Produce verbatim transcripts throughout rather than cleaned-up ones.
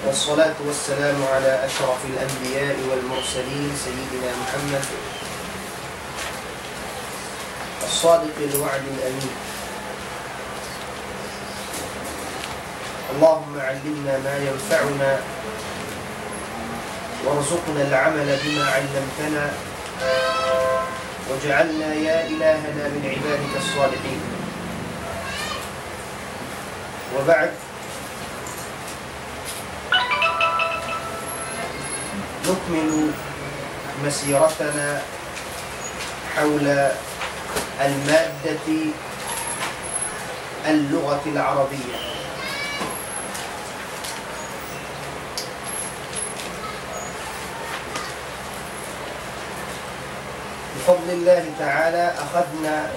والصلاة والسلام على أشرف الأنبياء والمرسلين سيدنا محمد الصادق الوعد الأمين. اللهم علمنا ما ينفعنا وارزقنا العمل بما علمتنا واجعلنا يا إلهنا من عبادك الصالحين. وبعد، نكمل مسيرتنا حول المادة اللغة العربية. بفضل الله تعالى أخذنا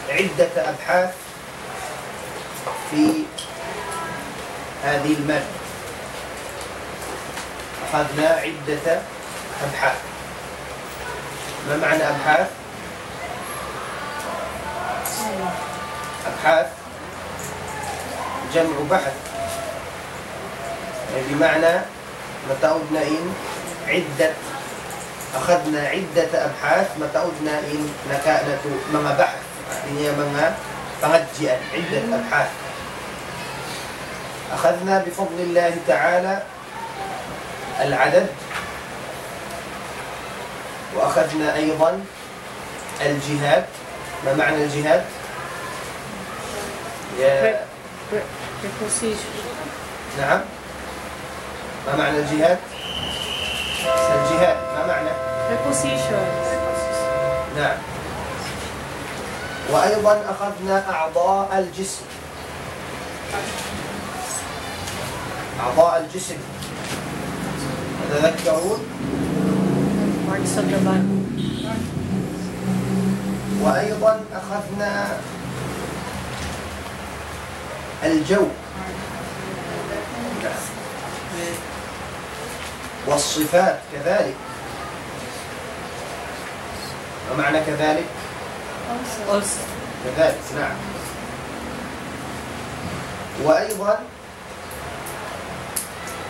عدة أبحاث في هذه المادة. أخذنا عدة أبحاث. ما معنى أبحاث؟ أبحاث جمع بحث، يعني بمعنى mataud na in عدة. أخذنا عدة أبحاث, mataud na in naka-, natu-, manga bahth. Artinya manga pangadjian, عدة أبحاث. أخذنا بفضل الله تعالى العدد، وأخذنا أيضًا الجهات. ما معنى الجهات؟ يا Pre-, pre-, preposition. نعم. ما معنى الجهات؟ الجهات، ما معنى؟ Preposition. نعم. وأيضًا أخذنا أعضاء الجسم. أعضاء الجسم. تتذكرون؟ Parts of the body. وأيضًا أخذنا الجو. والصفات كذلك. ومعنى كذلك؟ Also. كذلك، نعم. وأيضًا،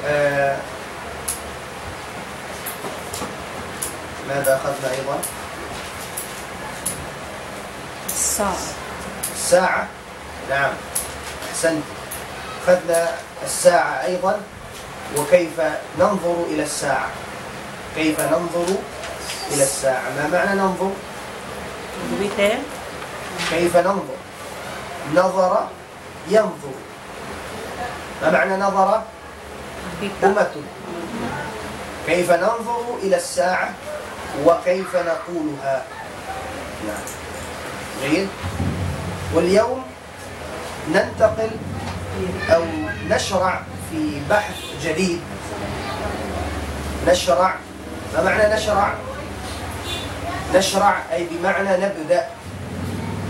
آه، ماذا أخذنا أيضًا؟ الساعة. الساعة. نعم، أحسنت. أخذنا الساعة أيضًا، وكيف ننظر إلى الساعة. كيف ننظر إلى الساعة؟ ما معنى ننظر؟ Biten. كيف ننظر؟ نظر ينظر. ما معنى نظر؟ Kita. Umatun. كيف ننظر إلى الساعة وكيف نقولها؟ نعم. جيد. واليوم ننتقل أو نشرع في بحث جديد. نشرع، ما معنى نشرع؟ نشرع أي بمعنى نبدأ.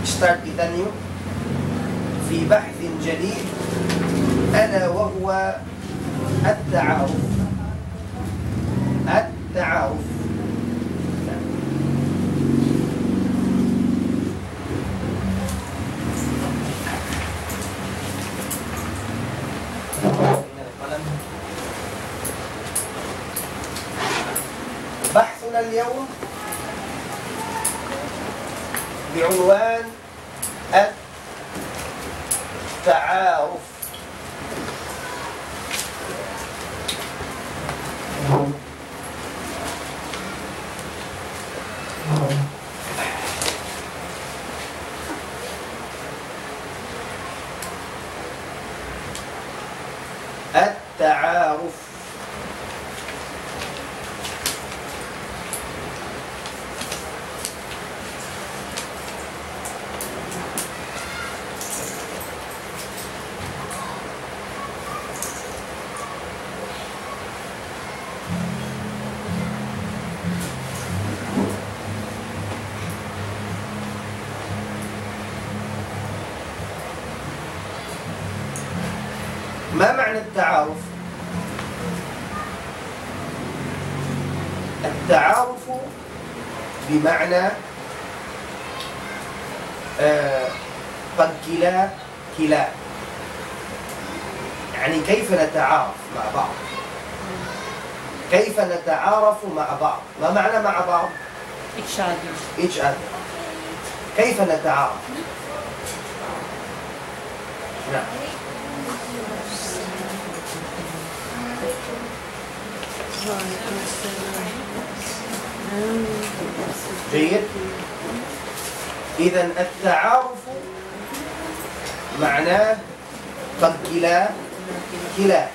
Start kita niyu في بحث جديد، ألا وهو التعارف. التعارف. بحثنا اليوم بعنوان التعارف. التعارف. ما معنى التعارف؟ التعارف بمعنى، آه، pagkila-kila. يعني كيف نتعارف مع بعض؟ كيف نتعارف مع بعض؟ ما معنى مع بعض؟ Each other. Each other. كيف نتعارف؟ نعم. جيد. إذن التعارف معناه قد كلا كلا.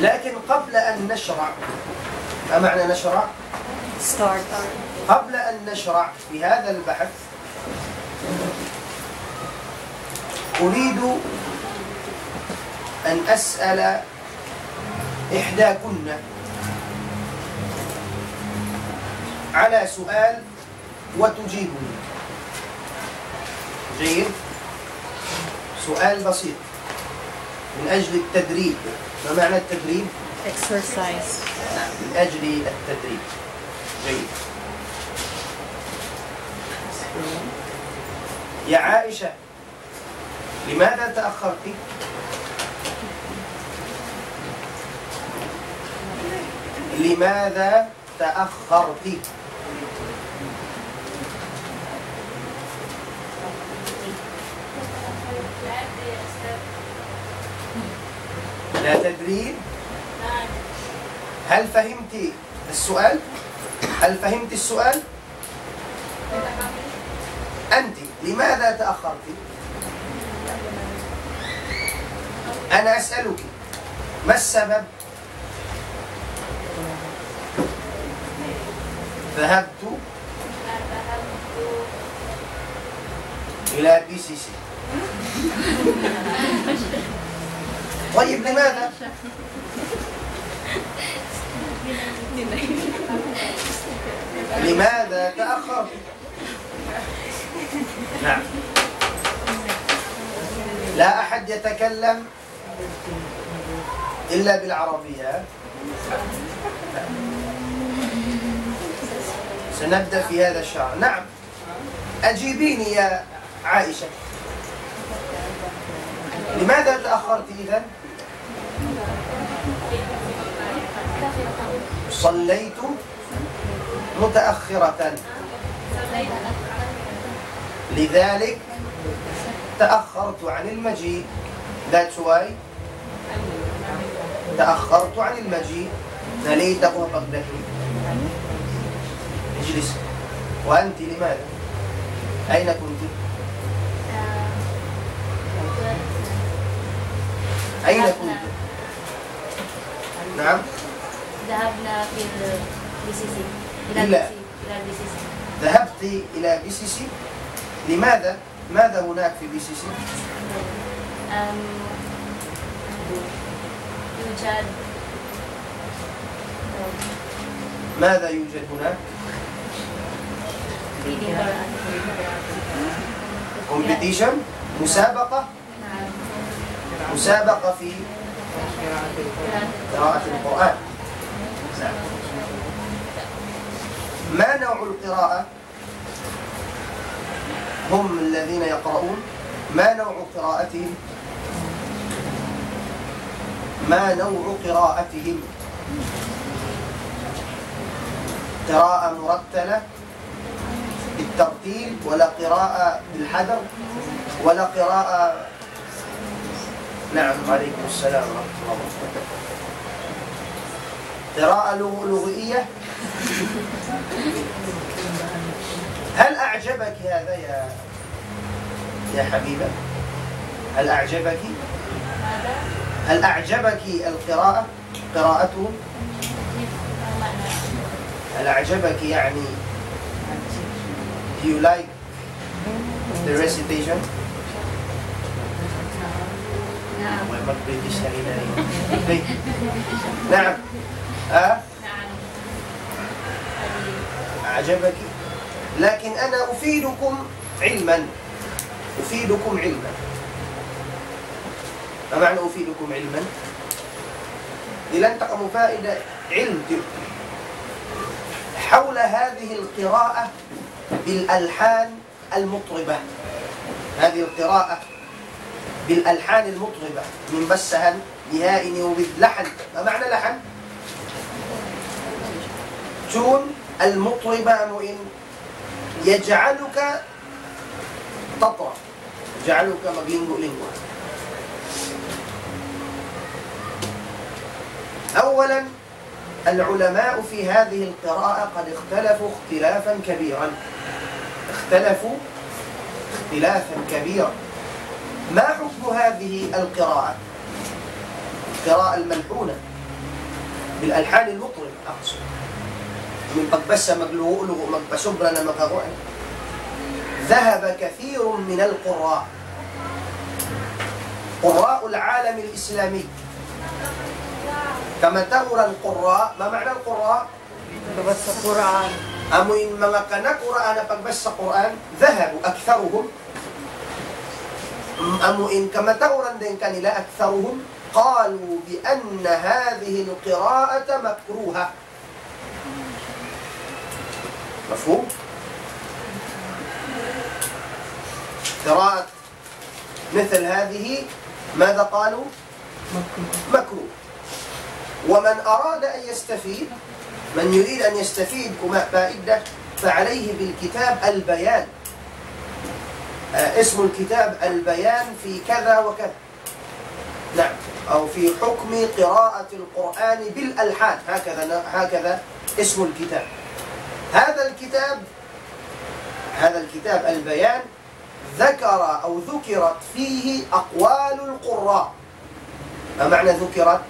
لكن قبل أن نشرع، ما معنى نشرع؟ Start. قبل أن نشرع في هذا البحث، أريد أن أسأل إحداكن على سؤال وتجيبني. جيد. سؤال بسيط من أجل التدريب. ما معنى التدريب؟ Exercise. نعم، من أجل التدريب. جيد. يا عائشة، لماذا تأخرت؟ لماذا تأخرت؟ لا تدرين؟ هل فهمت السؤال؟ هل فهمت السؤال؟ أنت لماذا تأخرت؟ أنا أسألك، ما السبب؟ ذهبت إلى بي سي سي. طيب، لماذا؟ لماذا تأخرت؟ نعم. لا أحد يتكلم إلا بالعربية. سنبدأ في هذا الشهر. نعم. أجيبيني يا عائشة. لماذا تأخرت إذن؟ صليت متأخرة، لذلك تأخرت عن المجيء. That's why تأخرت عن المجيء. Na-late aku ha pagdating. اجلس. وأنت لماذا؟ أين كنت؟ أين كنت؟ نعم؟ ذهبنا في البي سي سي. إلى إلى؟ البي سي سي. إلى البي سي سي. ذهبت إلى بي سي سي؟ لماذا؟ ماذا هناك في بي سي سي؟ أم، يوجد. ماذا يوجد هناك؟ في قراءة. Competition؟ مسابقة؟ نعم. مسابقة في قراءة القرآن. نعم. ما نوع القراءة؟ هم الذين يقرؤون، ما نوع قراءتهم؟ ما نوع قراءتهم؟ قراءة مرتلة بالترتيل، ولا قراءة بالحذر، ولا قراءة نعم، وعليكم السلام ورحمة الله وبركاته. قراءة لغ-، لغوية. هل أعجبك هذا يا، يا حبيبة؟ هل أعجبك؟ هل أعجبك القراءة؟ قراءته؟ هل أعجبك، يعني، do you like the recitation. نعم. Well, mag-British na rin na rin. Okay. نعم. آه؟ نعم. أعجبك؟ لكن أنا أفيدكم علما. أفيدكم علما. ما معنى أفيدكم علما؟ Dihilan ta kamu faida ilmu. حول هذه القراءة بالألحان المطربة. هذه القراءة بالألحان المطربة. Amu in bassahan bihaini with lahan. ما معنى لحن؟ Tune المطربة amu in يجعلك تطرب. يجعلك maglinggu-linggu. أولا، العلماء في هذه القراءة قد اختلفوا اختلافا كبيرا. اختلفوا اختلافا كبيرا. ما حكم هذه القراءة؟ القراءة الملحونة بالألحان المطربة، أقصد. Amu in pagbassa maglugu'-lugu', magpasubra na makaguan. ذهب كثير من القراء، قراء العالم الإسلامي. Kamatauran qurra, ما معنى القراء؟ Magbassa Qur'an. Amu in manga kana Qur'an, pagbassa Qur'an, ذهبوا أكثرهم. Amu in kamatauran dayn kanila, أكثرهم قالوا بأن هذه القراءة مكروهة. مفهوم؟ قراءة مثل هذه، ماذا قالوا؟ مكروه. مكروه. ومن أراد أن يستفيد، من يريد أن يستفيد كما فائدة، فعليه بالكتاب البيان. آه، اسم الكتاب البيان في كذا وكذا. نعم، أو في حكم قراءة القرآن بالألحان، هكذا ن-، هكذا اسم الكتاب. هذا الكتاب، هذا الكتاب البيان ذكر أو ذكرت فيه أقوال القراء. ما معنى ذكرت؟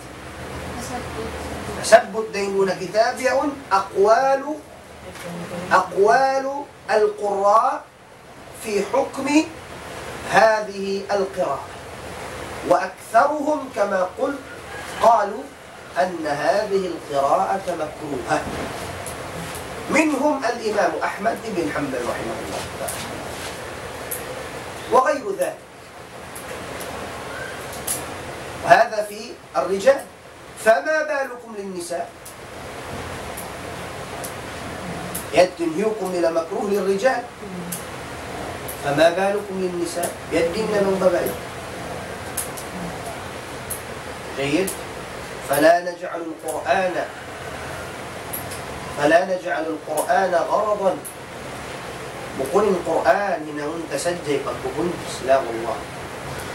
Tasabbut dayn ha kitab yaun أقوال، أقوال القراء في حكم هذه القراءة. وأكثرهم كما قلت قالوا أن هذه القراءة مكروهة. منهم الإمام أحمد بن حنبل رحمه الله تعالى وغير ذلك. وهذا في الرجال. فما بالكم للنساء؟ Yadtu in hukum nila makruh للرجال. فما بالكم للنساء؟ Biya' diin na bang babai? جيد. فلا نجعل القرآن، فلا نجعل القرآن غرضا. Bukun in Qur'an hinangun ta sadja pagpupun, la wallah.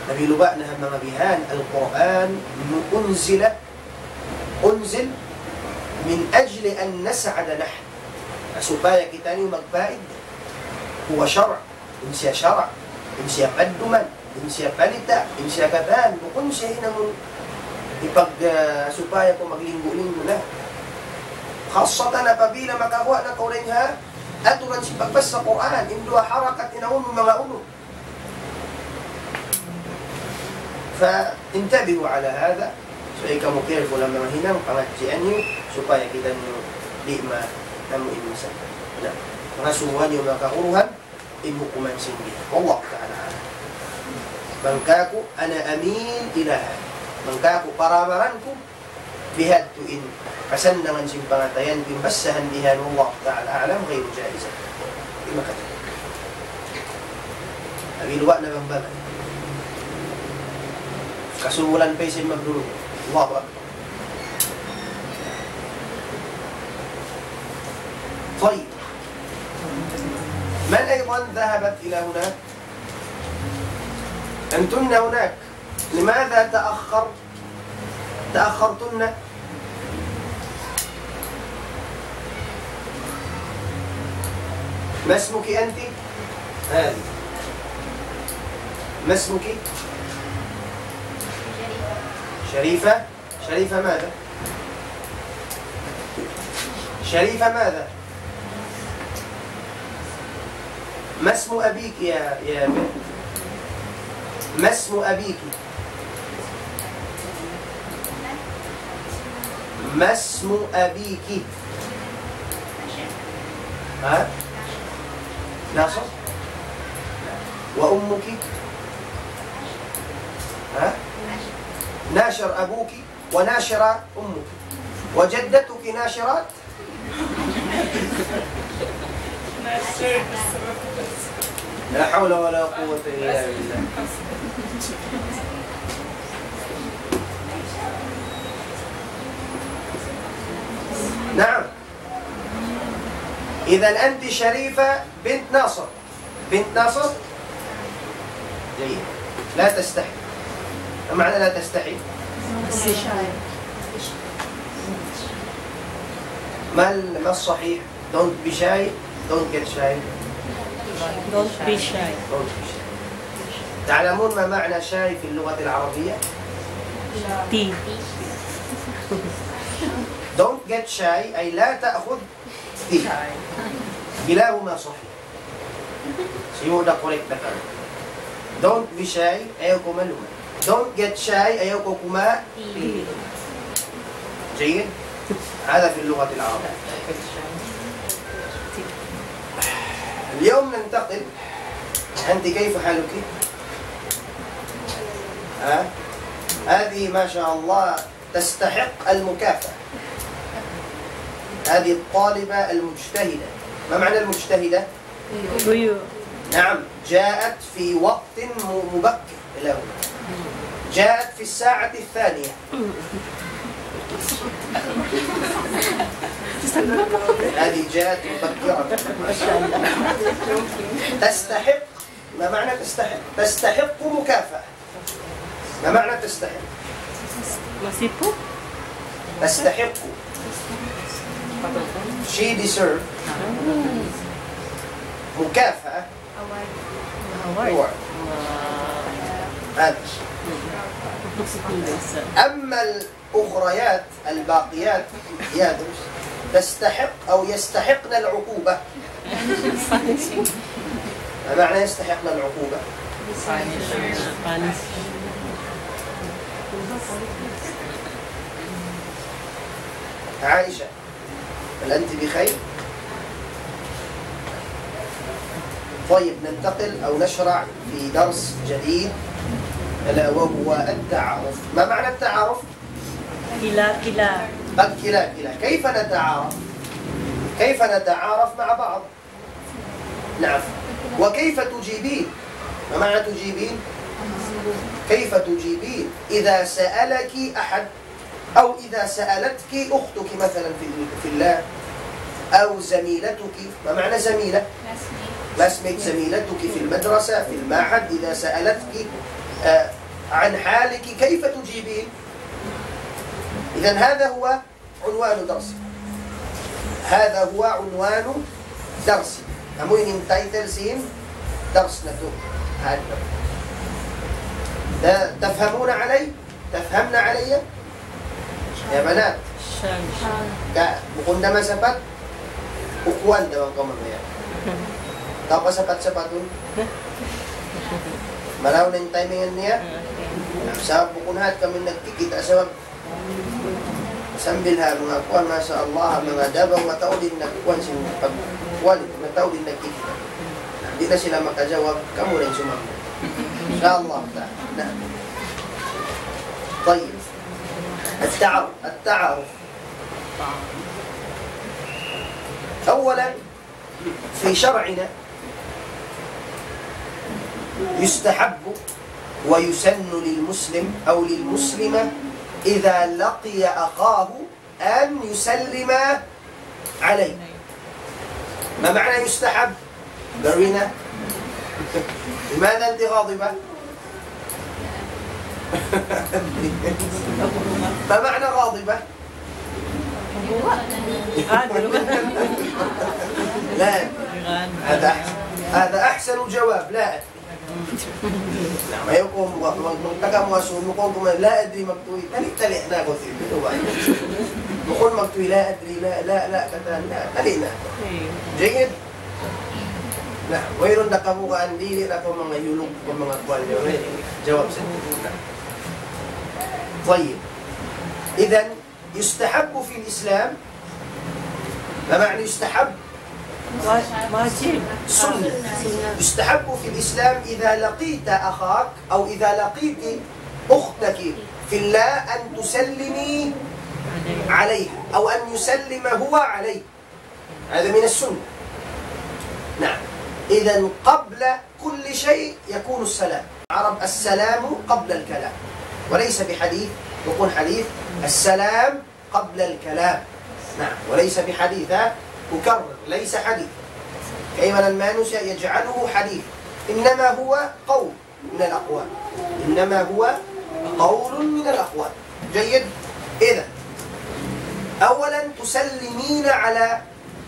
Nabiluba' na ha manga bihan, القرآن أنزل، أنزل من أجل أن نسعد نحن. Supaya kitaniyu magpaid. هو شرع. In siya sara', in siya padduman, in siya panita', in siya katan, bukun siya hinangun ipag-, ah, supaya kaw maglinggu-linggu na. Khassatan apabila makaguwa' na kaw dayn ha aturan sin pagbasa Qur'an, in duwa harakat hinangun mu manga unu. فانتبهوا على هذا. So, ikaw mu careful ha manga hinang pangadjian niyu, supaya kitaniyu di' ma-, namu' in masa. Na, manga sumuwan niyu manga kaguruhan, in hukuman sin bihan. Wallahu ta'ala a'lam. Bang kāku', أنا أميل إلى هذا. Bang kāku', paramaran ku, bihadtu in kasannangan sin pangatayan, in bassahan bihan, wallahu ta'ala a'lam, غير جائزة. Di' makajari. Nabiluba' na bang babai. Kasumulan pa isab magluluto. Allahu Akbar. طيب. من أيضا ذهبت إلى هناك؟ أنتن هناك. لماذا تأخر-، تأخرتن؟ ما اسمك أنت؟ هذه. ما اسمك؟ شريفة. شريفة ماذا؟ شريفة ماذا؟ ما اسم أبيك يا، يا بنت؟ ما اسم أبيك؟ ما اسم أبيك؟ ها؟ ناصر؟ وأمك؟ ها؟ ناشر أبوك؟ وناشر أمك. وجدتك ناشرات؟ لا حول ولا قوة إلا بالله. نعم. إذن أنت شريفة بنت ناصر. بنت ناصر؟ جيد. لا تستحي. ما معنى لا تستحي؟ ما ال-، ما الصحيح؟ Don't be shy. Don't get shy. Don't be shy. Don't be shy. تعلمون ما معنى shy في اللغة العربية؟ T. Don't get shy، أي لا تأخذ T. كلاهما صحيح. Siyu da correct da kaw. Don't be shy، ayaw kaw maluhay. Don't get shy، ayaw kaw kuma-. جيد؟ هذا في اللغة العربية. اليوم ننتقل. أنت كيف حالك؟ ها؟ هذه ما شاء الله تستحق المكافأة. هذه الطالبة المجتهدة. ما معنى المجتهدة؟ Tuyu'. نعم، جاءت في وقت م-، مبكر إلى هنا. جاءت في الساعة الثانية. هذه جاءت مبكرة. تستحق. ما معنى تستحق؟ تستحق مكافأة. ما معنى تستحق؟ Masipu'. تستحق. She deserve مكافأة. Award. Award. هذا. أما الأخريات الباقيات، يا دروس، تستحق أو يستحقن العقوبة. ما معنى يستحقن العقوبة؟ عائشة، هل أنت بخير؟ طيب، ننتقل أو نشرع في درس جديد، ألا وهو التعارف. ما معنى التعارف؟ Kila-kila. قد كلا كلا. كيف نتعارف؟ كيف نتعارف مع بعض؟ نعم. وكيف تجيبين؟ ما معنى تجيبين؟ كيف تجيبين إذا سألك أحد، أو إذا سألتك أختك مثلًا في، في الله، أو زميلتك؟ ما معنى زميلة؟ Classmate. Classmate، زميلتك في المدرسة، في المعهد، إذا سألتك، آه، عن حالك، كيف تجيبين؟ إذن هذا هو عنوان درسي. هذا هو عنوان درسي. Amu ini in title sin dars natu'. Hadja. Ta-, تفهمون علي؟ تفهمن علي؟ يا بنات. Shan. Ka, bukun da masapat. Ukuan da bang kamu ya. Tau pa sapat-sapatun. Malaw na in timing niya. Sabab bukun hat kami nagkikita' sabab sambil ha manga kuwan, masha Allah, manga dabaw, mataud in nagkuwan sin pagkuwan, mataud in nagkikita'. Di' na sila makajawab, kamu na in sumambung. Insha Allah ta'ala. Na. طيب. التعارف، التعارف. أولاً، في شرعنا يستحب ويسن للمسلم أو للمسلمة إذا لقي أخاه أن يسلم عليه. ما معنى يستحب؟ Garina. لماذا أنت غاضبة؟ ما معنى غاضبة؟ لا. هذا أحسن، هذا أحسن جواب. لا أدري. نعم، أيوكم، و-، و-، و-، تكا مواسو، نقول كما لا أدري مكتوي. تلي، تلي، أنا قلت لي، بتوبة. نقول مكتوي لا أدري، لا، لا، لا، كتا، لا، تلي، لا. جيد؟ Na, wayruun da kabugaan, dili' da kaw mangayulug, kaw manga kuwan niya, eh, jawab sa. طيب. إذن يستحب في الإسلام، ما معنى يستحب؟ Wa-, wajib. سنة. يستحب في الإسلام إذا لقيت أخاك أو إذا لقيت أختك في الله أن تسلمي عليها أو أن يسلم هو عليك. هذا من السنة. نعم. إذن قبل كل شيء يكون السلام. عرب السلام قبل الكلام. وليس بحديث، يكون حديث السلام قبل الكلام. نعم، وليس بحديث، ها؟ أكرر، ليس حديث. كيف المانوس يجعله حديث؟ إنما هو قول من الأقوال. إنما هو قول من الأقوال. جيد؟ إذن، أولا تسلمين على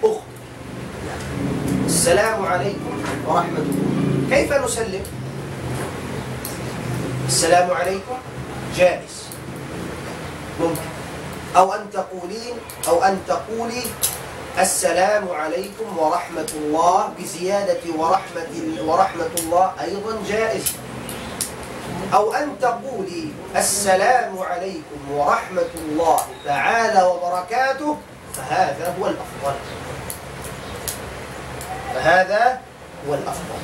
أخت. السلام عليكم ورحمة الله. كيف نسلم؟ السلام عليكم جائز. ممكن. أو أن تقولين، أو أن تقولي: "السلام عليكم ورحمة الله"، بزيادة "ورحمة ال-، ورحمة الله" أيضًا جائز. أو أن تقولي: "السلام عليكم ورحمة الله تعالى وبركاته"، فهذا هو الأفضل. فهذا هو الأفضل.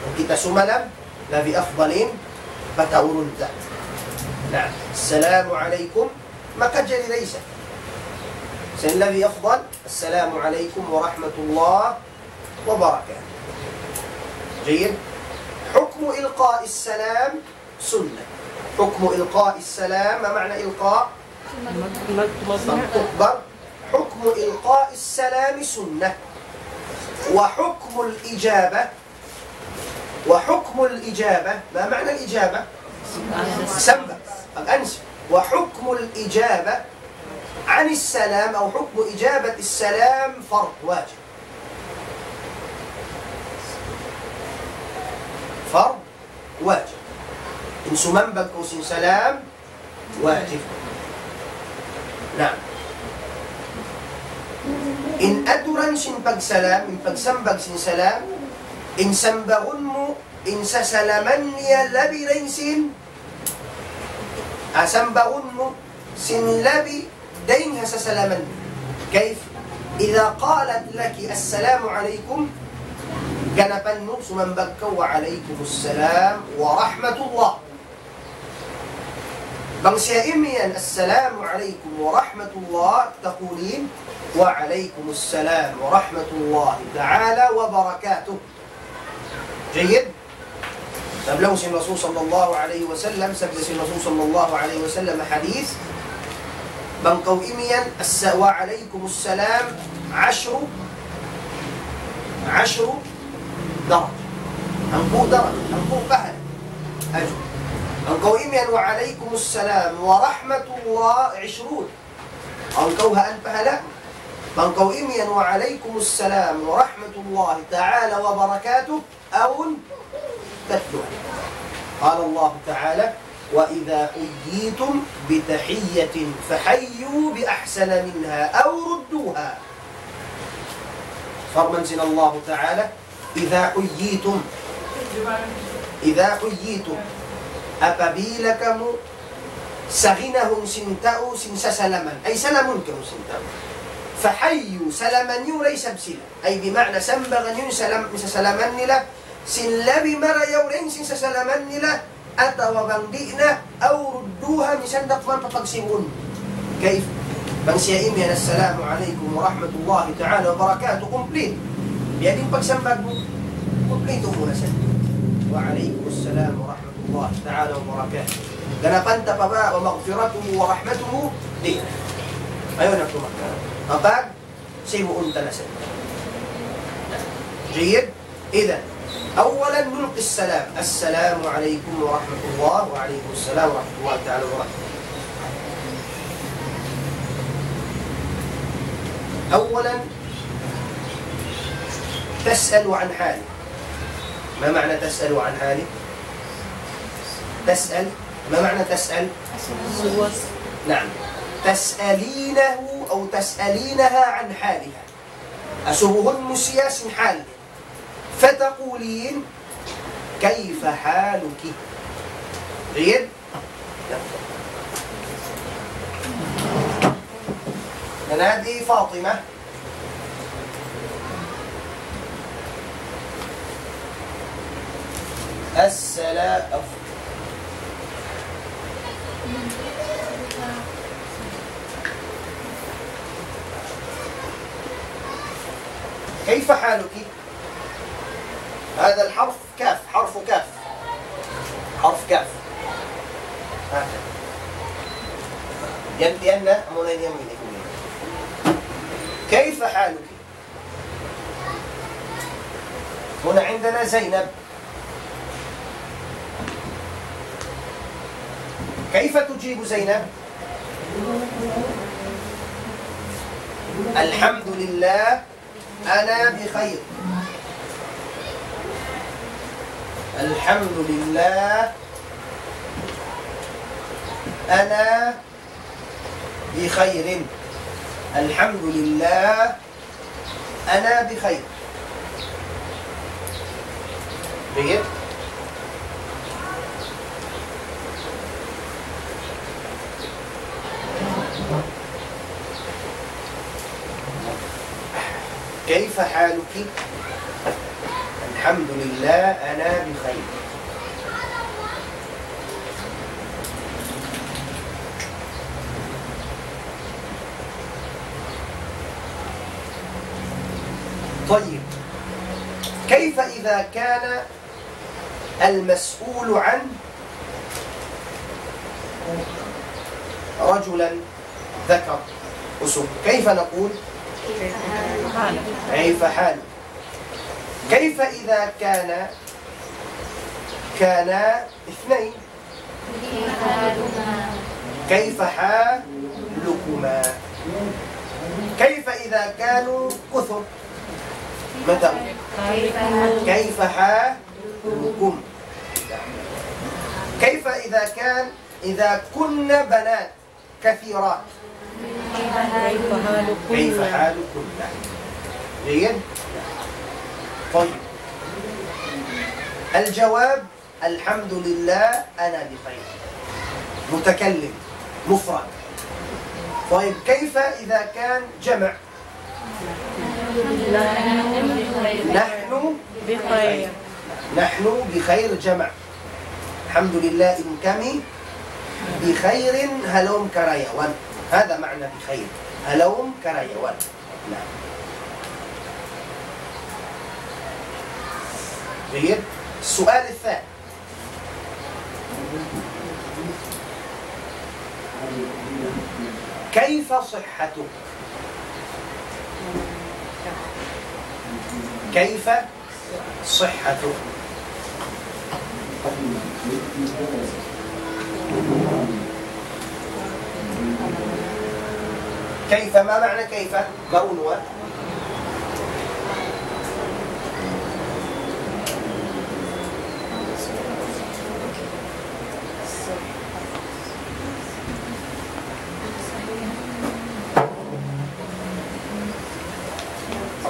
Bang kita sumalam, labi afdal in pataurun ta. Na, "Assalamu alaykum." Makajari da isab. Sa' in labi afdal, "Assalamu alaykum wa rahmatullah wa barakatuh." جيد. حكم إلقاء السلام سنة. حكم إلقاء السلام، ما معنى إلقاء؟ Mag-, mag-, mag-, Pagtukbal. حكم إلقاء السلام سنة. وحكم الإجابة، وحكم الإجابة، ما معنى الإجابة؟ Sambag. Pag-answer. وحكم الإجابة عن السلام، أو حكم إجابة السلام فرض واجب. Fardu wajib. In sumambag kaw sin salam, wajib. Na, in aturan sin pagsalam, in pagsambag sin salam, in sambagun mu in sasalaman niya labi dayn sin, ah, sambagun mu sin labi dayn ha sasalaman. كيف؟ إذا قالت لك: "السلام عليكم." Ganapan mu, sumambag kaw: "وعليكم السلام ورحمة الله." Bang siya imiyan: "السلام عليكم ورحمة الله"، تقولين: "وعليكم السلام ورحمة الله تعالى وبركاته." Jayyid? Sabab laung sin Rasul sallallahu alayhi wasallam, sabab sin Rasul sallallahu alayhi wasallam hadith, bang kaw imiyan, "Assa-, wa alaykumus salam, ashru, ashru darajat." Hangpu' darajat, hangpu' pahala. Ajr. Bang kaw imiyan, "Wa alaykumus salam wa rahmatullah, ishrun." Hangpu' hān pahala. Bang kaw imiyan, "Wa alaykumus salam wa rahmatullahi ta'ala wa barakatuh." Awn tatlu. قال الله تعالى: "وإذا حييتم بتحية فحيوا بأحسن منها أو ردوها." Parman sin Allah Ta'ala, "إذا حييتم." إذا حييتم. Apabila kamu saginahun sin tau sin sasalaman, ay salamun kamu sin tau. فحيوا, salaman niyu da isab sila. Ay, bima'na, sambagan niyu in salam-, sasalaman nila, sin labi marayaw dayn sin sasalaman nila, atawa bang di' na, أو ردوها, misan da kuman papagsibuun. Kay, bang siya imiyan, "Assalamu alaykum wa rahmatullahi ta'ala wa barakatuh," complete. Biya' diin pagsambag mu, complete mu na siya. "Wa alaykumus salam wa rahmatullahi ta'ala wa barakatuh." Ganapan ta pa ba, "wa maghfiratuhu wa rahmatuhu"? Di'. Ayaw na tumakal. Kapag sibuun ta na siya. Jayyid? Idhan, awwalan nulqi salam. "Assalamu alaykum wa rahmatullah." "Wa alaykum assalam wa rahmatullahi ta'ala wa barakatuh." Awwalan, tas'alu an hali. Ma ma'na tas'alu an hali? Tas'al, ma ma'na tas'al? Na'am. Tas'alinahu aw tas'alinaha an haliha. Asubuhun mu siya sin hal. Fataqulin, "Kayfa haluki?" Jayyid? Nadi Fatima. Assala-, كيف حالك؟ هذا الحرف كاف، حرف كاف. حرف كاف. هكذا. Yan, yan na, amuna ini, amuna ini. كيف حالك؟ هنا عندنا زينب. كيف تجيب زينب؟ الحمد لله، أنا بخير. الحمد لله، أنا بخير. الحمد لله، أنا بخير. جيد. كيف حالك؟ الحمد لله، أنا بخير. طيب، كيف إذا كان المسؤول عنه رجلا ذكر؟ Usug. كيف نقول؟ كيف حالك؟ كيف إذا كان، كان اثنين؟ كيف حالكما؟ كيف إذا كانوا كثر؟ مثلا، كيف حالكم؟ كيف إذا كان، إذا كن بنات كثيرات؟ كيف حالكن؟ كيف حالكن؟ جيد؟ طيب. الجواب: الحمد لله، أنا بخير. متكلم، مفرد. طيب، كيف إذا كان جمع؟ نحن بخير. نحن بخير جمع. الحمد لله, in kami بخير, ha lawm karayawan. هذا معنى بخير, ha lawm karayawan. نعم. جيد. السؤال الثاني. كيف صحتك؟ كيف صحتك؟ كيف؟ ما معنى كيف؟ Bang unu?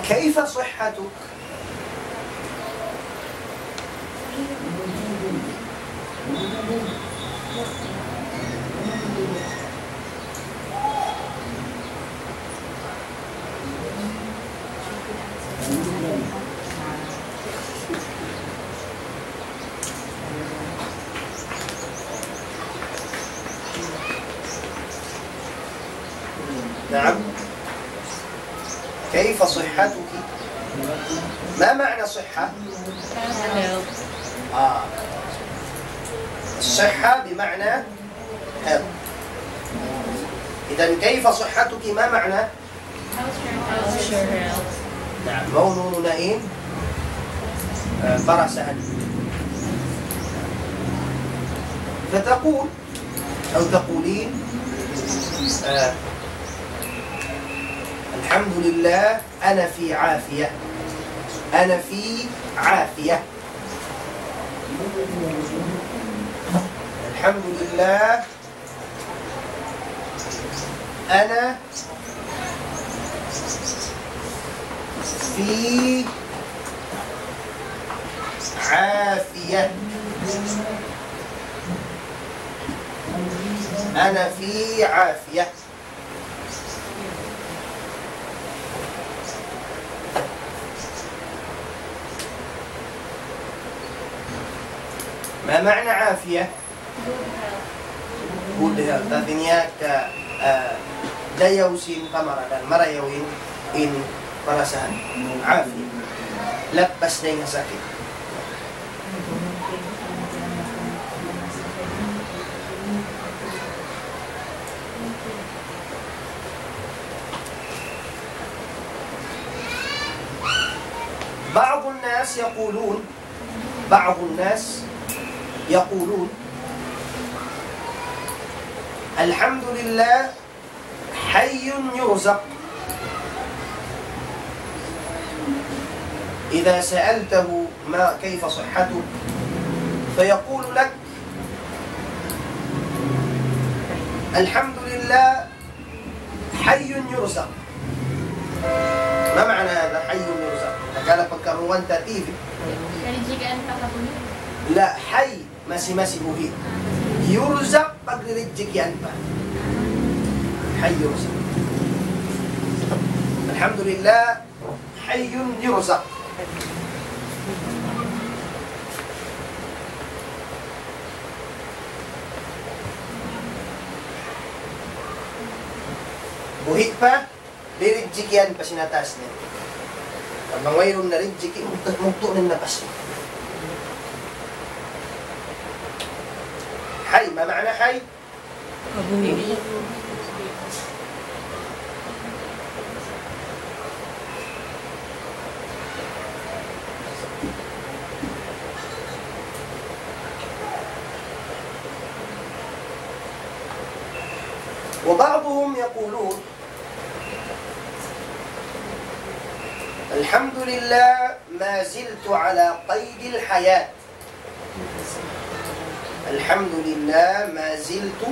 كيف صحتك؟ نعم. كيف صحتك؟ ما معنى صحة؟ آه. الصحة بمعنى health. إذن كيف صحتك ما معنى؟ How's your health? Na'am, maunu na in, ah, parasahan. فتقول أو تقولين، آه، الحمد لله، أنا في عافية. أنا في عافية. الحمد لله، أنا في عافية. أنا في عافية. ما معنى عافية؟ Good health. Hāti niya ka, ah, dayaw sin kamarayawan, marayaw in, in parasahan. Afiya. Lappas na in sakit. يقولون، بعض الناس يقولون: الحمد لله حي يرزق. إذا سألته: ما، كيف صحتك؟ فيقول لك: الحمد لله حي يرزق. ما معنى هذا حي يرزق؟ Tatkala pagkarungugan ta T V. Narijikian pa ka buhi'? La, حي, masi-masi buhi'. Yurzaq, pagrijikian pa. حي يرزق. الحمد لله حي يرزق. Buhi' pa, dirijikian pa sin ha taas niya. Bang wayruun na rijiki, mugtu', mugtu' na in napas niya. حي, ما معنى حي؟ Mabuhi'. وبعضهم يقولون: الحمد لله ما زلت على قيد الحياة. الحمد لله ما زلت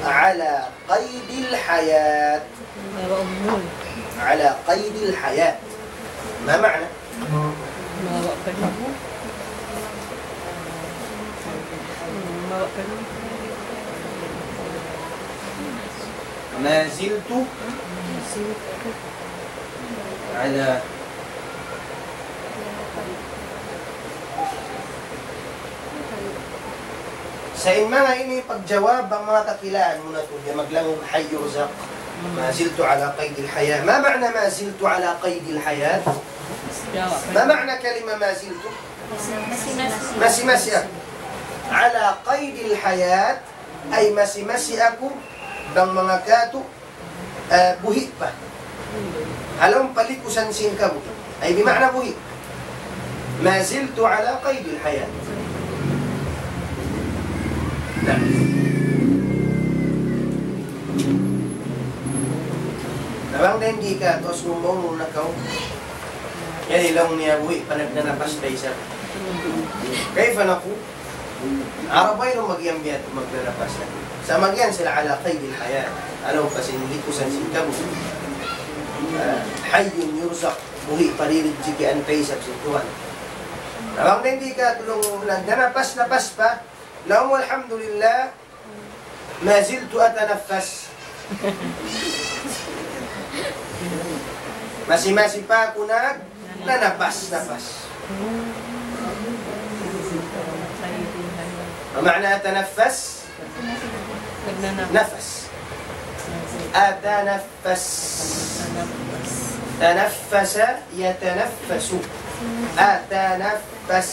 على قيد الحياة. على قيد الحياة. ما معنى؟ ما زلت على Sa' in manga ini pagjawab, bang manga kakilahan mu na tuud, ya maglangug حي يرزق. ما زلت على قيد الحياة. ما معنى ما زلت على قيد الحياة؟ ما معنى كلمة ما زلت؟ Masi-masi. Masi-masi aku. على قيد الحياة, ay masi-masi aku, bang manga katu', ah, buhi' pa. Ha lawm pa likusan sin kabuhi'. Ay, bima'na buhi'. ما زلت على قيد الحياة. Na. Na bang dayn di ka, tus lumbaw mu na kaw. Yan, laung niya buhi' pa, nagnanapas pa isab. كيف نقول؟ Arab wayruun mag-iyan biya' tu, magnanapas na. Sa' mag-iyan sila على قيد الحياة. Ha lawm pa sin likusan sin kabuhi'. Ah, حي يرزق. Buhi' pa, dirijikian pa isab sin Tuhan. Na bang dayn di ka, tus lumbaw mu nagnanapas-napas pa, laung mu الحمد لله ما زلت أتنفس. Masi-masi pa aku nag-, nanapas-napas. ما معنى أتنفس؟ Nagnanap-, نفس. أتنفس. تنفس، يتنفس. أتنفس.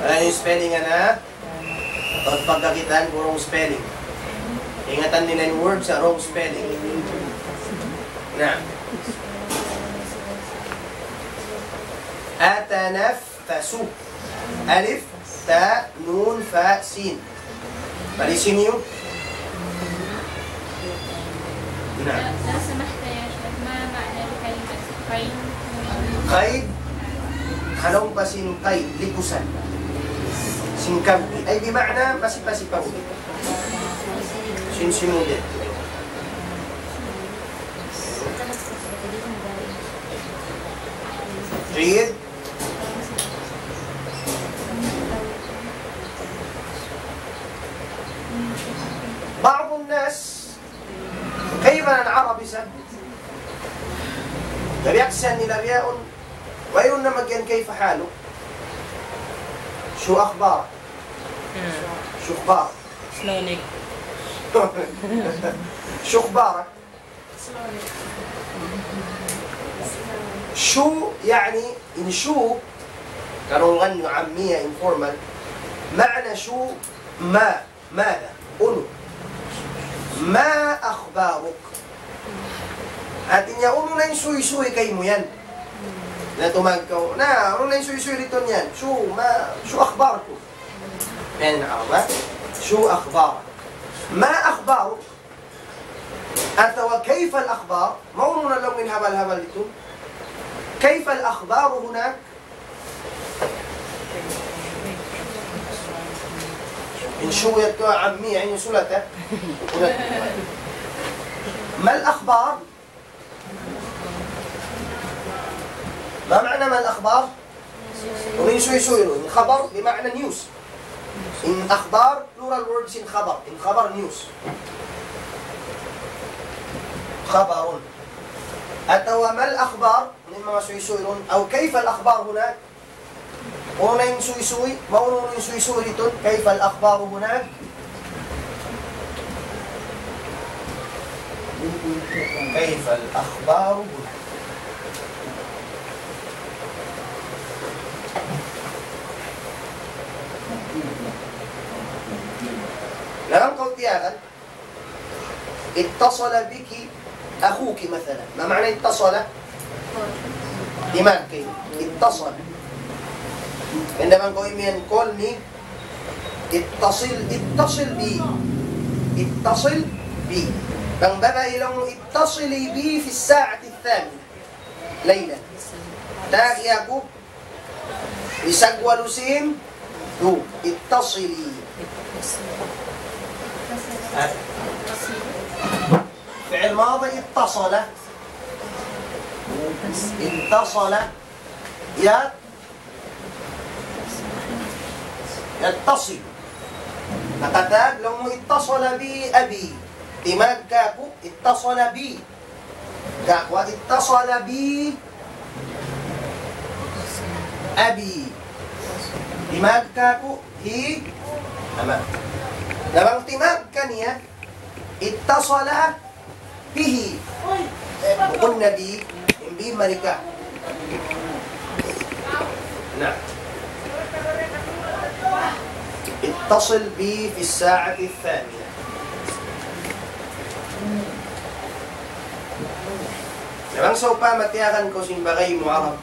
Ay, spelling na. Pag pagkakitaan ku wrong spelling. Ingatan nila in word sa wrong spelling. Na. أتنفس. ألف، تاء، نون، فاء، سين. Parisin niyu? Na. لو سمحت يا شيخ، ما معنى الكلمة قيد؟ Qaid, ha lawm pa sin qaid, likusan. Sin kabuhi'. Ay, bima'na, masi-masi pa buhi'. Sin simudit. Qaid. بعض الناس, kaibanan Arab isab, kabiyaksahan nila bihaun, wayruun na mag-iyan كيف حالك. شو أخبارك؟ Hmm. شو أخبارك؟ Slow neck. شو أخبارك؟ شو يعني, in شو, karungugan niyu عامية, informal. معنى شو, ما, ماذا, unu. ما أخبارك. Hati niya, unu na in suysuy kaymu yan. Na tumawag kaw, na, unu na in suysuy didtu niyan? شو، ما، شو أخباركم؟ Yan in Arab, ha? شو أخبار؟ ما أخبارك؟ Atawa كيف الأخبار؟ Maunu na laung in habal-habal didtu. كيف الأخبار هناك؟ In شو yadtu, ammi, in sulat, ha? ما الأخبار؟ ما معنى ما الأخبار؟ Unu in suysuy, unu in خبر بمعنى news. In أخبار, plural words in خبر. In خبر, news. خبر. Atawa ما الأخبار, unu in manga suysuy didtu, أو كيف الأخبار هناك. Unu in suysuy, maunu in suysuy didtu, كيف الأخبار هناك؟ كيف الأخبار هناك؟ Na bang kaw tiyagan, اتصل بك أخوك مثلا. ما معنى اتصل؟ Timagka. اتصل. Hangkan bang kaw imiyan call me, اتصل، اتصل بي. اتصل بي. Bang babai laung mu, اتصلي بي في الساعة الثامنة ليلا. Tagi aku, isag walu sin, du, اتصلي. Ha? Fi'il madi اتصل. اتصل. Ya. يتصل. Nakatag, laung mu اتصل بي أبي. Timagka aku, اتصل بي. Kaku', اتصل بي أبي. Timagka aku, hi ama'. Na bang timagka niya, اتصل به. Bukun na bi, in bi mari ka. Na. اتصل بي في الساعة الثامنة. Na bang sawpama tiyagan kaw sin bagay mu Arab.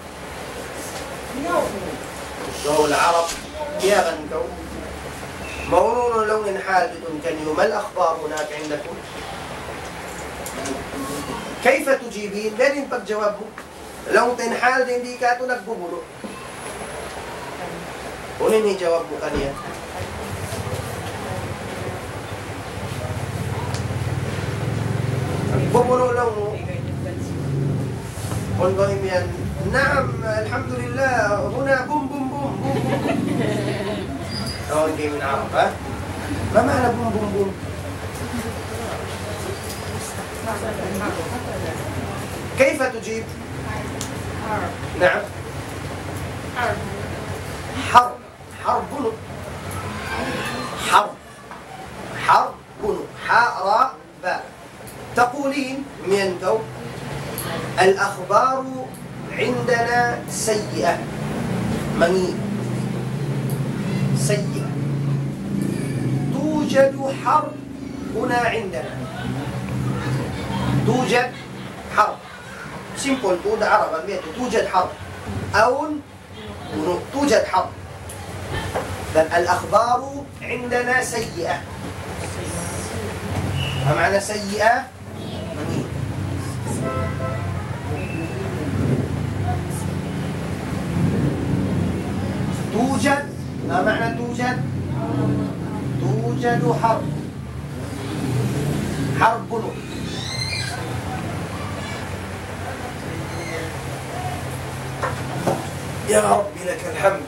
Kaw Arab, tiyagan kaw. Maunu na laung in hal didtu kaniyu, ما الأخبار هناك عندكم؟ كيف تجيبين؟ Biyadiin in pagjawab mu? Laung ta in hal didtu katu' nagbubunu'. Unu in hijawab mu kaniya? Nagbubunu' laung mu. Kunu' kaw imiyan, نعم، الحمد لله، هنا بوم، بوم، بوم، بوم، بوم. Tawag kaw in Arab, ha? ما معنى بوم، بوم، بوم؟ كيف تجيب؟ نعم. حرب. حرب. حرب. حرب. حاء، راء، باء. تقولين, imiyan kaw, الأخبار عندنا سيئة. Mangi'. سيئة. توجد حرب هنا عندنا. توجد حرب. Simple, tuud Arab, ambiya tu, توجد حرب. Awn, unu, توجد حرب. Dan الأخبار عندنا سيئة. ما معنى سيئة؟ Mangi'. توجد. ما معنى توجد؟ توجد حرب. حرب. يا رب لك الحمد.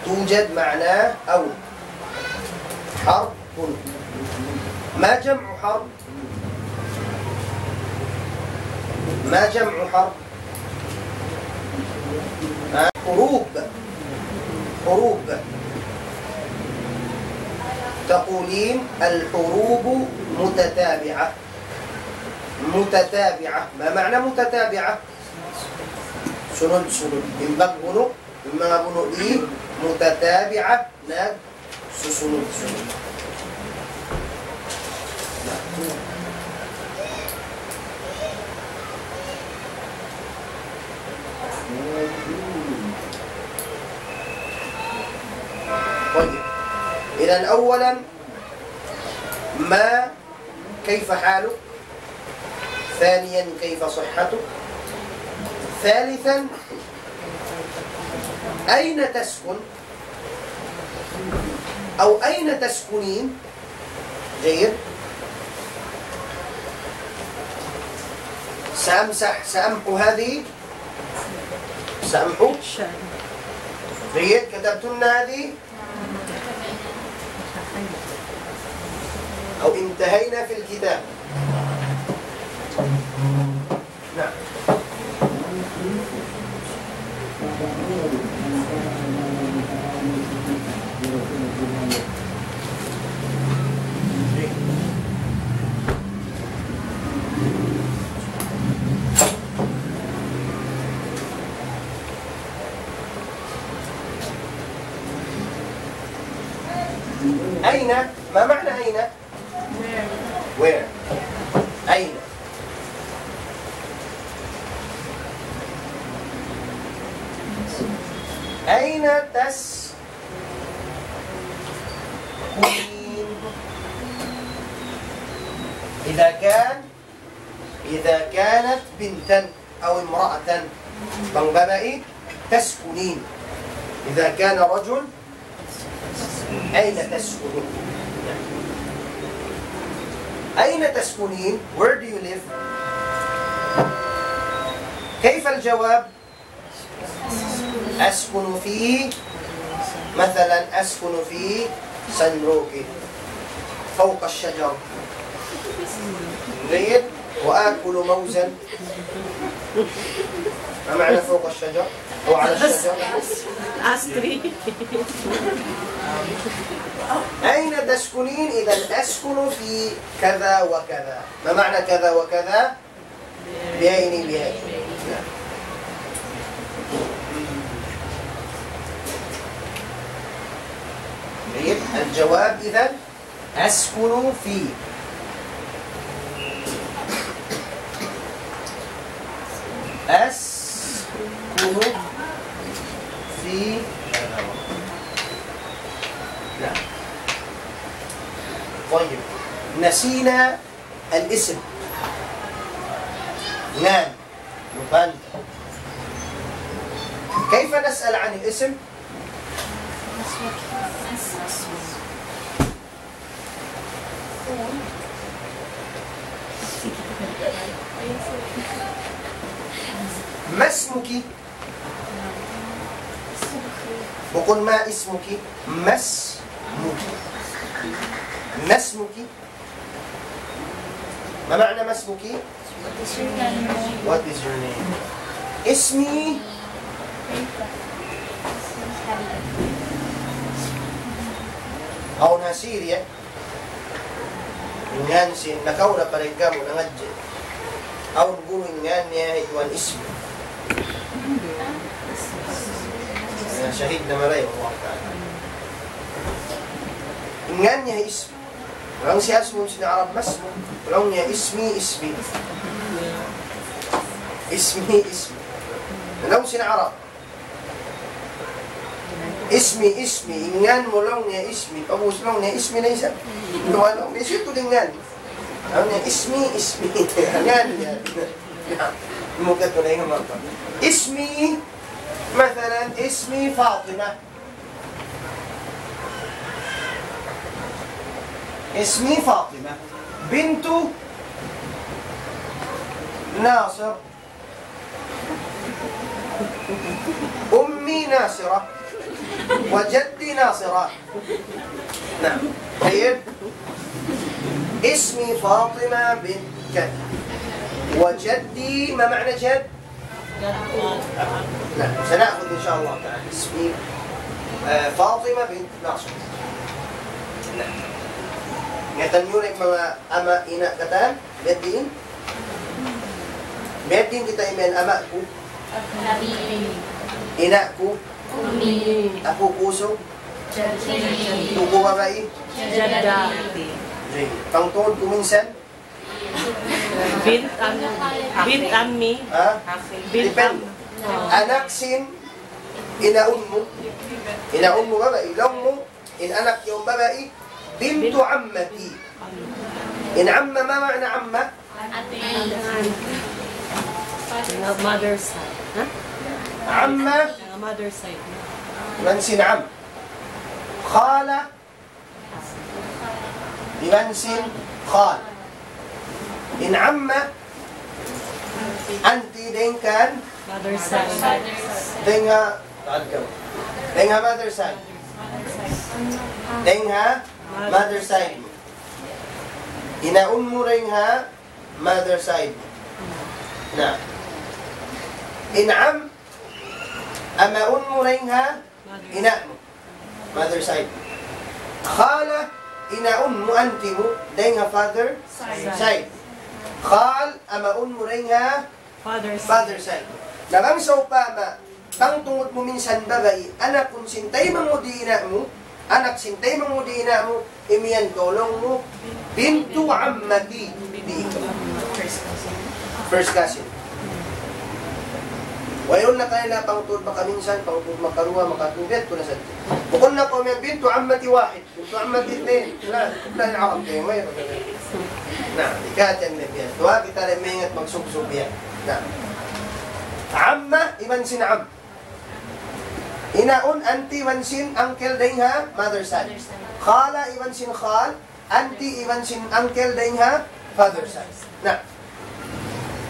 توجد معناه أو. حرب. ما جمع حرب؟ ما جمع حرب؟ ها؟ حروب. حروب. تقولين الحروب متتابعة. متتابعة. ما معنى متتابعة؟ Sunod-sunod. In pagbunu', in manga bunu' di', متتابعة, nagsusunod-sunod. طيب. إذن أولا، ما، كيف حالك؟ ثانيا، كيف صحتك؟ ثالثا، أين تسكن؟ أو أين تسكنين؟ جيد. سأمسح، سأمحو هذه. سأمحو. جيد، كتبتن هذه؟ أو انتهينا في الكتاب؟ نعم. أين؟ ما معنى أين؟ Where؟ أين؟ أين تسكنين؟ إذا كان، إذا كانت بنتا أو امرأة، bang babai, تسكنين. إذا كان رجل، أين تسكنون؟ أين تسكنين؟ Where do you live? كيف الجواب؟ أسكن في، مثلا، أسكن في San Roque، فوق الشجر. جيد. وآكل موزا. ما معنى فوق الشجر؟ أو على الشجر؟ Ash tree. أين تسكنين؟ إذا أسكن في كذا وكذا. ما معنى كذا وكذا؟ Biya' ini, biya' ini. جيد. الجواب إذن أسكن في، أسكن في. نعم. طيب. نسينا الاسم. Ngan. Lupa. كيف نسأل عن الاسم؟ ما اسمك؟ Bukun ما اسمك، ما اسمك. ما اسمك؟ ما معنى ما اسمك؟ What is your name? اسمي. Awn ha Syria, in ngan sin, nakauna pa dayn kamu nangadji'. Awn guru in ngan niya hi Tuan Ismi. Na, shahid na marayaw, wallahu ta'ala. In ngan niya hi Ismi. Laung sin Ismi, sin Arab Ismi. Laung niya Ismi, Ismi. Ismi, Ismi. Laung sin Arab. Ismi, Ismi. In ngan mu, laung niya Ismi. Pag'ubus laung niya Ismi na isab. Laung niya Ismi tuud in ngan. Laung niya Ismi, Ismi. Ngan niya. Mukha tuud na in mata. Ismi, مثلا، اسمي فاطمة. اسمي فاطمة بنت ناصر. أمي ناصرة وجدي ناصرة. نعم. طيب. اسمي فاطمة بنت كذا. وجدي، ما معنى جد؟ نعم، سنأخذ إن شاء الله تعالى اسمي، آه، فاطمة بنت ناصر. نعم. Ngata'n niyu in manga ama' ina' katan, jaddi in Mayta' in kita imiyan ama' ku? Abi. Ina' ku? Ummi. Aku' ku usug? Jaddi. Aku' ku babai? Jaddi. Jayyid. Pangtungud ku minsan? Bint am-, bint ammi. Ha? Bint Depend. Am-, oh. Anak sin inaun mu. Inaun mu babai, laung mu, in anak yaun babai, bintu ammati. In amma, ma ma'na amma? Mother side. Ha? Amma. Mother side. Iban sin am. Khala. Iban sin khal. In amma, anti dayn kan? Mother side. Dayn ha, dayn ha mother side. Dayn ha mother side. Inaun mu dayn ha mother side. Na. In am, amaun mu dayn ha ina' mu. Mother side. Khala, inaun mu, anti mu, dayn ha father side. Khal, amaun mu dayn ha father side. Na bang sawpama, pangtungud mu minsan babai, anak sin taymanghud hi ina' mu, anak sin taymanghud hi ina' mu, imiyan kaw laung mu, bintu ammati. Di' ikaw. First cousin. Wayruun na kanila pangtungud makaminsan, pangtungud makaruwa, makatū, biya' ha yan na sadja. Bukun na kaw imiyan bintu ammati wahid, bintu ammati itnayn. La, la, in Arab kaw, wayruun. Na, di' katan na biya' yan. Tuwa, kita na maingat magsubsub yan. Na. Amma, iban sin am. Inaun, anti iban sin uncle dayn ha mother side. Khala iban sin khal, anti iban sin uncle dayn ha father side. Na.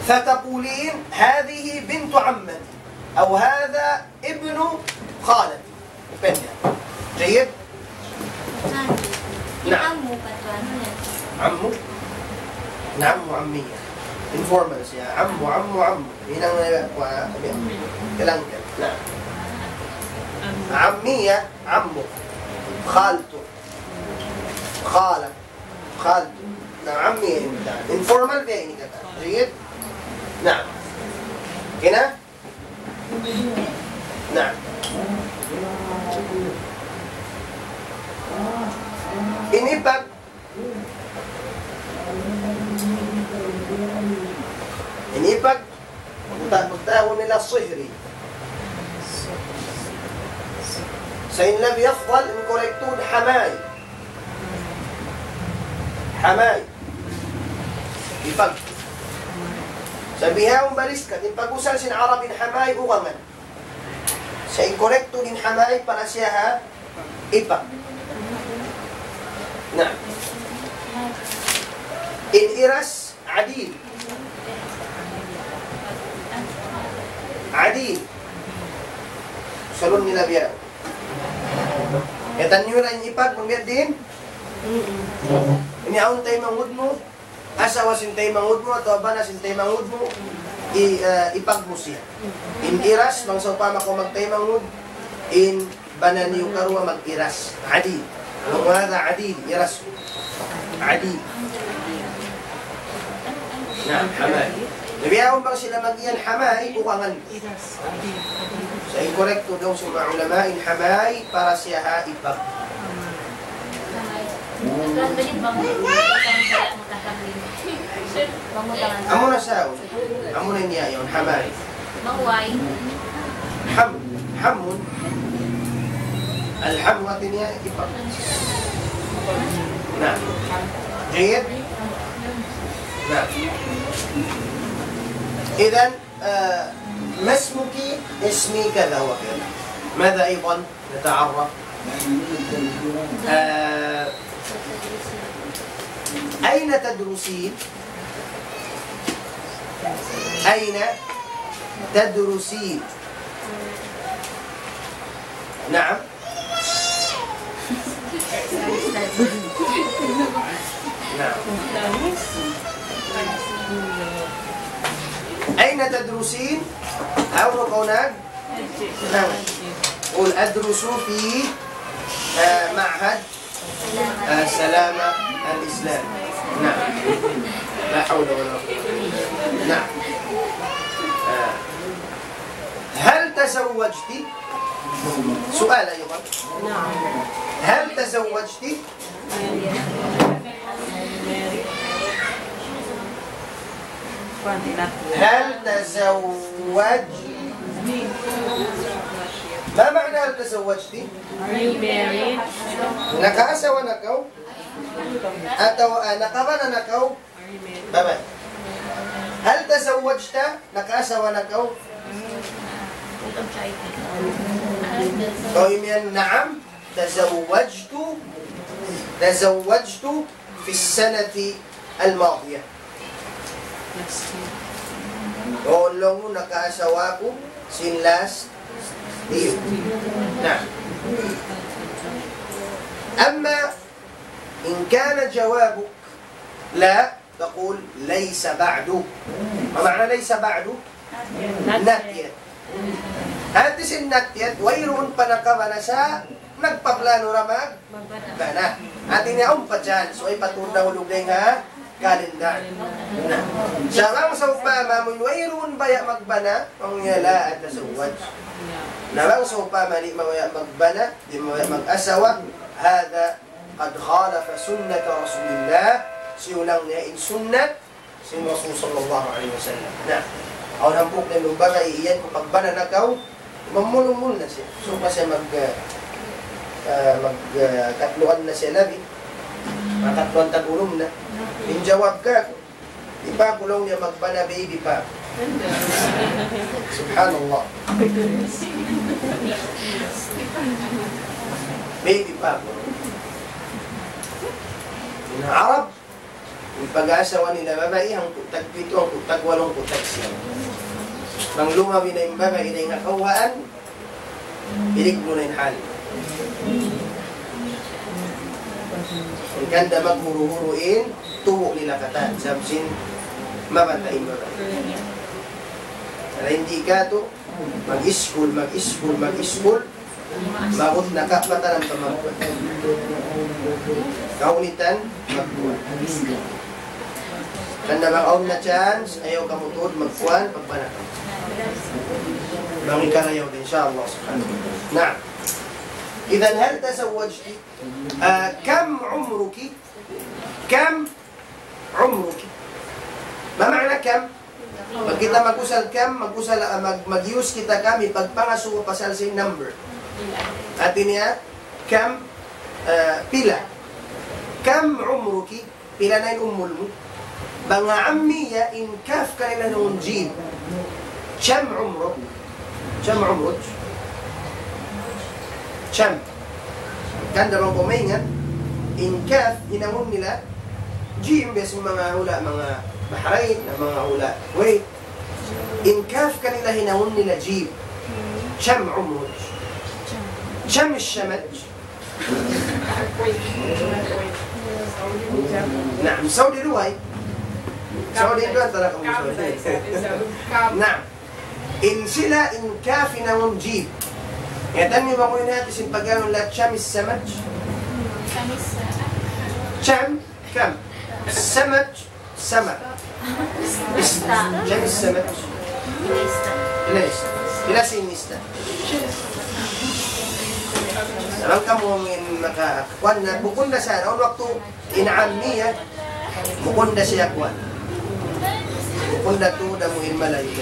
فتقولين: هذه بنت عمتي، أو هذا ابن خالتي. Depende. Jayyid? Na'am. Ammu pa tuwan niya. Ammu? Na'am, ammiya. Informal siya. Ammu, ammu, ammu. Hinang na, wa, abi. Kailangan ka. Na'am. Ammiya, ammu. Khaltu. Khala. Khaltu. Na'am, ammiya. Informal biya' ini katan. Jayyid? Na'am. Okay na? Na. In ipag, in ipag, ta-, tawag nila sihri. Sa' in labi afdal, in correct tuud, hamay. Hamay. Ipag. Sa' bihaun baris ka, in pag-usal sin Arab in hamay, ugangan. Sa' in correct tuud in hamay para siya ha ipag. Na. In iras, adil. Adil. Usalun nila biya'. Katan niyu ra in ipag, bang biya' diin? Ini awn taymanghud mu, asawa sin taymanghud mu, atawa bana sin taymanghud mu, i-, eh, ipag mu siya. In iras, bang sawpama kaw magtaymanghud, in bana niyu karuwa mag-iras. Adil. Wa hadha adil, iras. Adil. Na, hamay. Na bihaun bang sila mag-iyan hamay, ugangan. Sa' in correct tuud daw sin manga ulama, in hamay para siya ha ipag. Amu na sa, amu na niya yan, hamay. Ham, hamun. Al-ham hāti niya ipag. Na. Jayyid? Na. Idhan, آه، ما اسمك؟ اسمي كذا وكذا. ماذا أيضا نتعرف؟ آه، أين تدرسين؟ أين تدرسين؟ نعم. نعم. أين تدرسين؟ Hawnu kaw nag-, nag-, قل أدرس في, ah, معهد, ah, سلامة الإسلام. نعم. لا حول ولا قوة إلا بالله. نعم. تزوجت؟ سؤال أيضا. هل تزوجت؟ هل تزوج ما معنى هل تزوجت؟ Nakaasawa na kaw? Atawa, ah, nakabana na kaw? Baba. هل تزوجت؟ Nakaasawa na kaw? Kaw imiyan, نعم، تزوجت، تزوجت في السنة الماضية. Laung mu nakaasawa aku sin last year. Na. أما إن كان جوابك لا، تقول ليس بعد. ما معنى ليس بعد؟ Not yet. Hati sin not yet, wayruun pa nakabana sa nagpaplano ra magbana. Hati niya awn pa chance, way pa tunda ulug dayn ha kalendar. Na. Sa' bang sawpama amun wayruun baya' magbana, laung niya لا أتزوج. Na bang sawpama di' mabaya' magbana, di' mabaya' mag-asawa, هذا قد خالف سنة رسول الله, siyulang niya in sunnat sin Rasul sallallahu alayhi wasallam. Na, awn hambuuk na in babai, iyan ku pagbana na kaw, mamulmul na siya. So, pa siya mag, ah, ah, mag, ah, katluan na siya labi. Makatluan tagulum na. In jawab kāku', di' pa aku laung niya magbana, baby pa aku. Subhanallah. Baby pa aku. In Arab, in pag-asawa nila babai, hangpu' tagpitu, hangpu' tagwalu, hangpu' tagsiyam. Bang lumabi na in babai dayn ha kawhaan, ilignu na in hal. Hangkan da maghuru-huru in tubu' nila katan, sabab sin mabata' in babai. Karna' in di' katu', mag-iskul, mag-iskul, mag-iskul, maabut na kapatan in pamampuan. Kaunitan, magkuan. Hangkan da bang awn na chance, ayaw kamu tuud magkuan, pagbana kamu. Bang hikarayaw da, insya Allah subhanahu wa ta'ala. Naam. إذن هل تزوجت؟ Ah, كم عمرك؟ كم عمرك؟ ما معنى كم؟ Pag kita mag-usal kam, mag-usal, ah, mag-, mag-use kita kam, pagpangasubu pasal sin number. Hati niya, kam, ah, pila. كم عمرك, pila na in umul mu. Bang ha ammiya, in kaf kanila hinangun jim. كم عمرك؟ كم عمرك؟ كم. Hangkan da bang kaw maingat, in kaf hinangun nila jim, biya' sin manga hula', manga Bahrain, manga hula' Kuwait. In kaf kanila hinangun nila jim. كم عمرك؟ كم السمك؟ Naam, Saudi duway. Saudi duway, tara kamu Saudi. Naam. In sila, in kaf hinangun jim. Yatan niyu bang unu in hati sin pag'iyanun nila كم السمك؟ كم، كم. سمك, سمك. Ista. كم السمك؟ Ista. Ista. Ista. Ista. Sarang kamu in maka-, kuwan na, bukun na sa, awn waktu in ammiya, bukun da siya kuwan. Bukun da tuud amu in Malayu.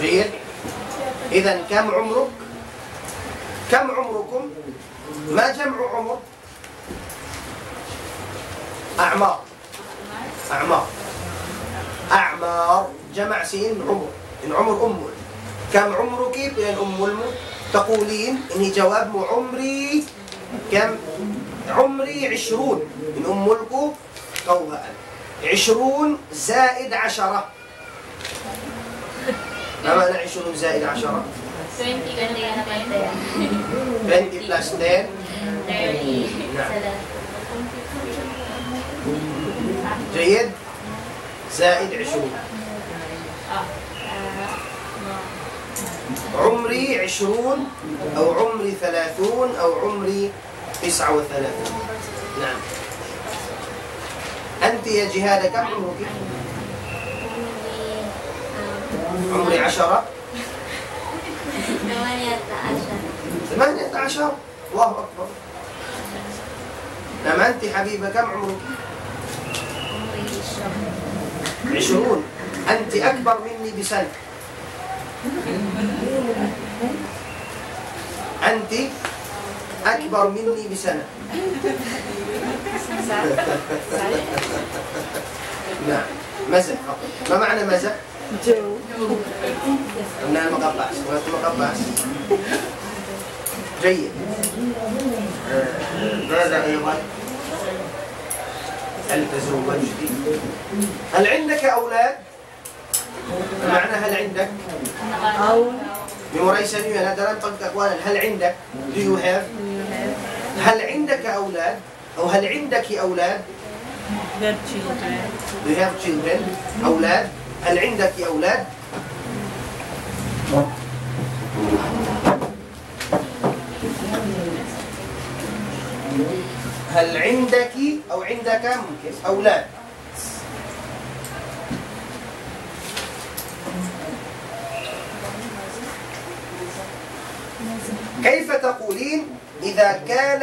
Jayyid. Idhan, kam umruk? Kam umrukum? Ma jam'u umr? A'mar. A'mar. A'mar. Jama' sin umr. In umr umul. Kam umruki, pila in umul mu? Taqulin, in jawab mu umri. Kam? Umri ishrun. In umul ku, kawhaan. Ishrun zaid ashara. ما معنى عشرون زائد عشرة؟ Twenty plus ten. Thirty. Naam. Jayyid. Zaid ishrun. عمري عشرون أو عمري ثلاثون أو عمري تسعة وثلاثون. نعم. أنت يا جهاد كم عمرك؟ عمري عشرة. ثمانية عشر. ثمانية عشر. الله أكبر. نعم، أنت حبيبة كم عمرك؟ عشرون. أنت أكبر مني بسنة. أنت أكبر مني بسنة. نعم. مزح فقط. ما معنى مزح؟ Joke. Na'am, makapas. Wala' makapas. جيد. آه، ماذا أيضا؟ هل تزوجت؟ هل عندك أولاد؟ معنى هل عندك؟ Awn. Memorize niyu yan, ha daran pagkakuan, هل عندك؟ Do you have؟ Do you have? هل عندك أولاد؟ أو هل عندك أولاد؟ Do you have children? Do you have children? أولاد؟ هل عندك أولاد؟ هل عندك أو عندك ممكن أولاد؟ كيف تقولين إذا كان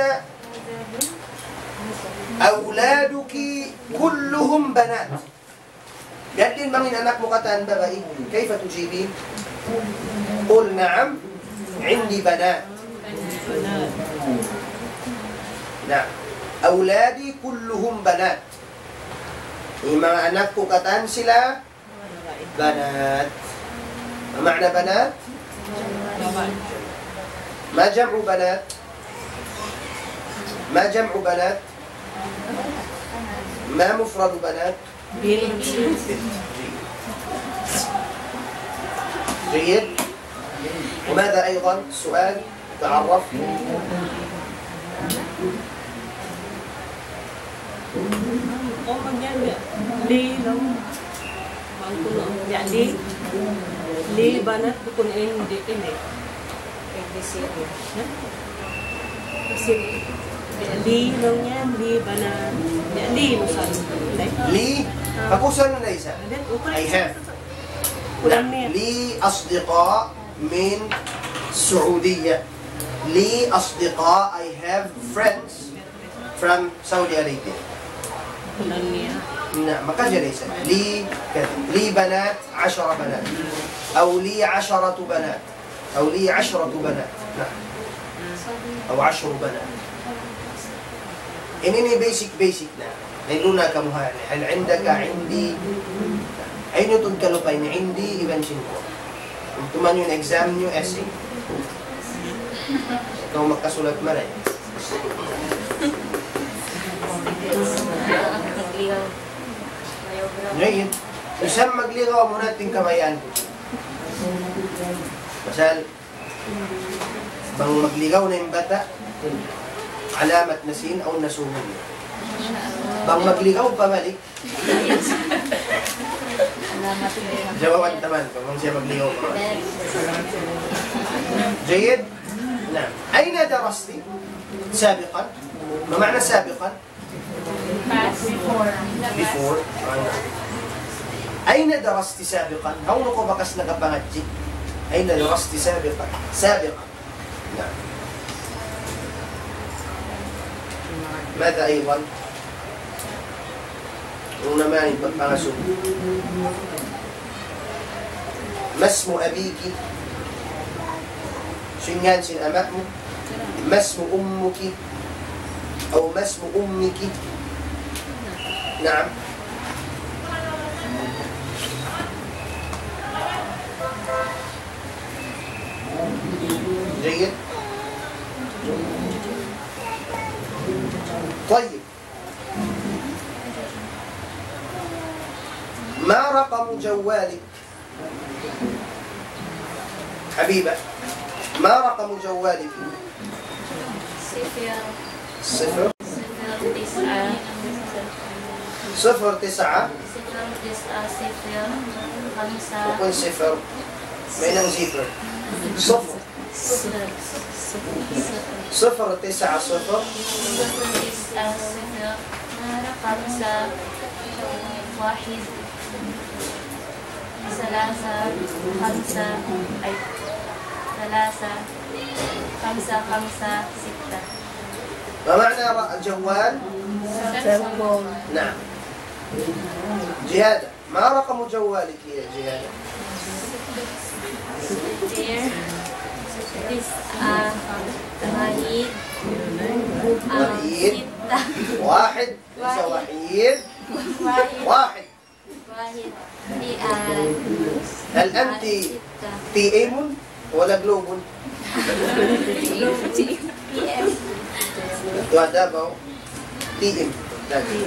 أولادك كلهم بنات؟ Biya' diin bang in anak mu katan babai, كيف تجيبين؟ قل نعم، عندي بنات. نعم. أولادي كلهم بنات. In manga anak ku katan sila بنات. ما معنى بنات؟ ما جمع بنات؟ ما جمع بنات؟ ما مفرد بنات؟ بنت. جيد. وماذا أيضا؟ سؤال. تعرف. Oh, magyan niya. Li, no? Bang kuno, ya, li. Li, banat, bukun in, di, in, eh. A B C D. Ha? Kasi, ya, li, no, yan, li, banat. Ya, li, no, sabi ko, eh. Li? Ah. Kakusan na isa. Then, okay. I have. Kulang niya. لي أصدقاء من السعودية. لي أصدقاء، I have friends from Saudi Arabia. Kulang niya. نعم، ما كان جريسة. لي كذا. لي بنات عشر بنات. أو لي عشرة بنات. أو لي عشرة بنات. نعم. أو عشر بنات. Ini, ini basic, basic na. Nandun na kamu ha, هل عندك، عندي. Ayaw niyu tuud kalupahi in عندي iban sin ku. Tuman niyu in exam niyu, essay. Ikaw makasulat maray. Ngayon, minsan magligaw, amu na in kabayaan ku. Pasal, bang magligaw na in bata', alamat na sin awn nasuhun. Bang magligaw pabalik, jawaban taman, bang siya magligaw pabalik. جيد. نعم. أين درست سابقا؟ ما معنى سابقا؟ Before. أين درست سابقا؟ Hawnu kaw bakas nakapangadji'? أين درست سابقا؟ سابقا. نعم. ماذا أيضا؟ Unu na man in pagpangasubu? ما اسم أبيك؟ Hisiyu in ngan sin ama' mu? ما اسم أمك؟ أو ما اسم أمك؟ نعم. جيد. طيب. ما رقم جوالك؟ حبيبة، ما رقم جوالك؟ صفر. صفر. صفر تسعة. صفر تسعة. صفر تسعة، صفر خمسة. Bukun صفر. Mayta' صفر؟ صفر. صفر تسعة صفر. صفر تسعة صفر. خمسة واحد. ثلاثة خمسة، أي، ثلاثة خمسة خمسة ستة. ما معنى ر-، جوال؟ سيلفون. نعم. جهاد، ما رقم جوالك يا جهاد؟ صفر تسعة واحد، آه، واحد. ستة. واحد. ليس واحد. واحد. واحد. واحد. في، آه، هل أنت ستة. تي إم ولا جلوب؟ تي إم. Itu ada bau. تي إم. Tadi.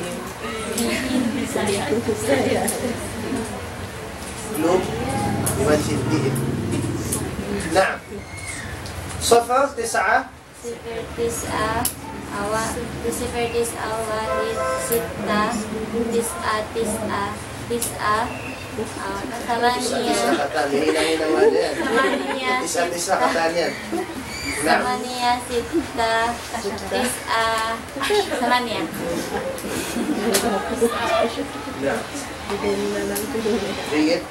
جلوب. Iban si تي إم. نعم. صفر تسعة. صفر تسعة، أو، صفر تسعة واحد ستة تسعة تسعة تسعة، أو، ثمانية. Tisa-tisa katan, hinang-hinang na yan. ثمانية Tisa-tisa ستة. Katan yan. Naam. ثمانية ستة تسعة ثمانية. Naam. Jayyid.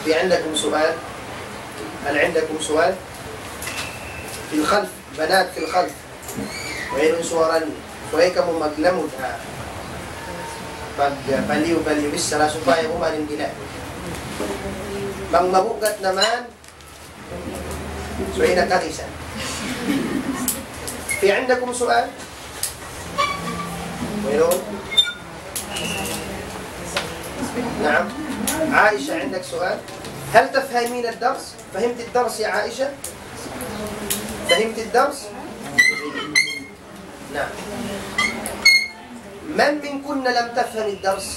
في عندكم سؤال؟ هل عندكم سؤال؟ في الخلف. Banat fil khalf. Wayruun suwara niyu. Subay kamu maglamud, ha. Pag, ah, paliyu-paliyu bichara supaya umanin dila. Bang mabugat naman, subay na karisan. في عندكم سؤال؟ Wayruun? نعم. عائشة، عندك سؤال؟ هل تفهمين الدرس؟ فهمت الدرس يا عائشة؟ فهمت الدرس؟ نعم. من منكن لم تفهم الدرس؟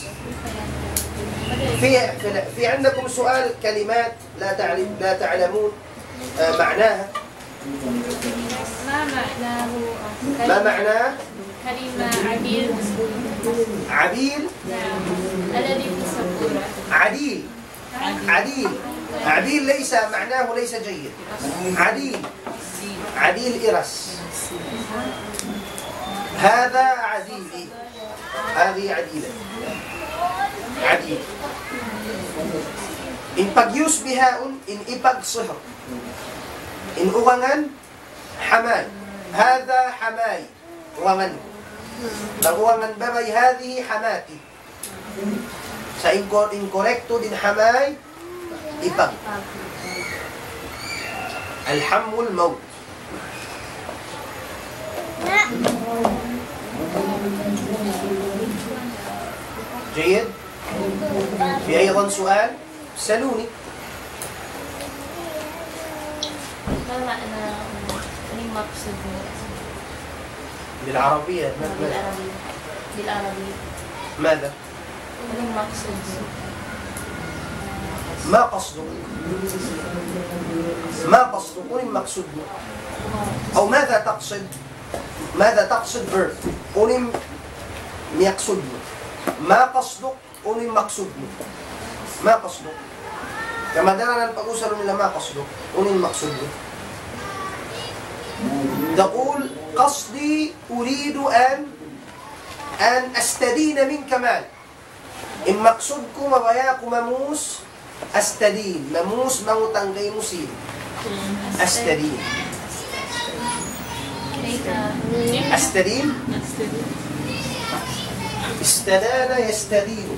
في، في، في عندكم سؤال، كلمات لا تعرف، لا تعلمون، آه، معناها؟ ما معناه؟ ما معناه؟ كلمة عبيل. عبيل؟ نعم. الذي في السبورة. عديل. عديل. عديل ليس معناه ليس جيد. عديل. عديل iras. هذا عديلي. هذه عديلة. عديل. In pag-use bihaun, in ipag-sihir. In ugangan, hamay. هذا حماي. Ugangan. Bang ugangan babai, هذه حماتي. Sa' in ko-, in korektu dayn ha hamay, ipag. الحم الموت. جيد؟ في أيضا سؤال؟ اسألوني. ما معنى، unu in maksud mu? بالعربية، ما، ما. بالعربية. بالعربية. ماذا؟ Unu in maksud mu? ما قصدك؟ ما قصدك؟ Unu in maksud mu? أو ماذا تقصد؟ ماذا تقصد؟ Verb. Unu in miyaqsud mu? ما قصدك؟ Unu in maksud mu? ما قصدك؟ Kamadaran pag-usalun nila ما قصدك. Unu in maksud mu? تقول: قصدي، أريد أن، أن أستدين منك مال. In maksud ku, mabaya' aku mamus, أستدين, mamus mangutang kaymu sīn. أستدين. أستدين. استدان يستدين.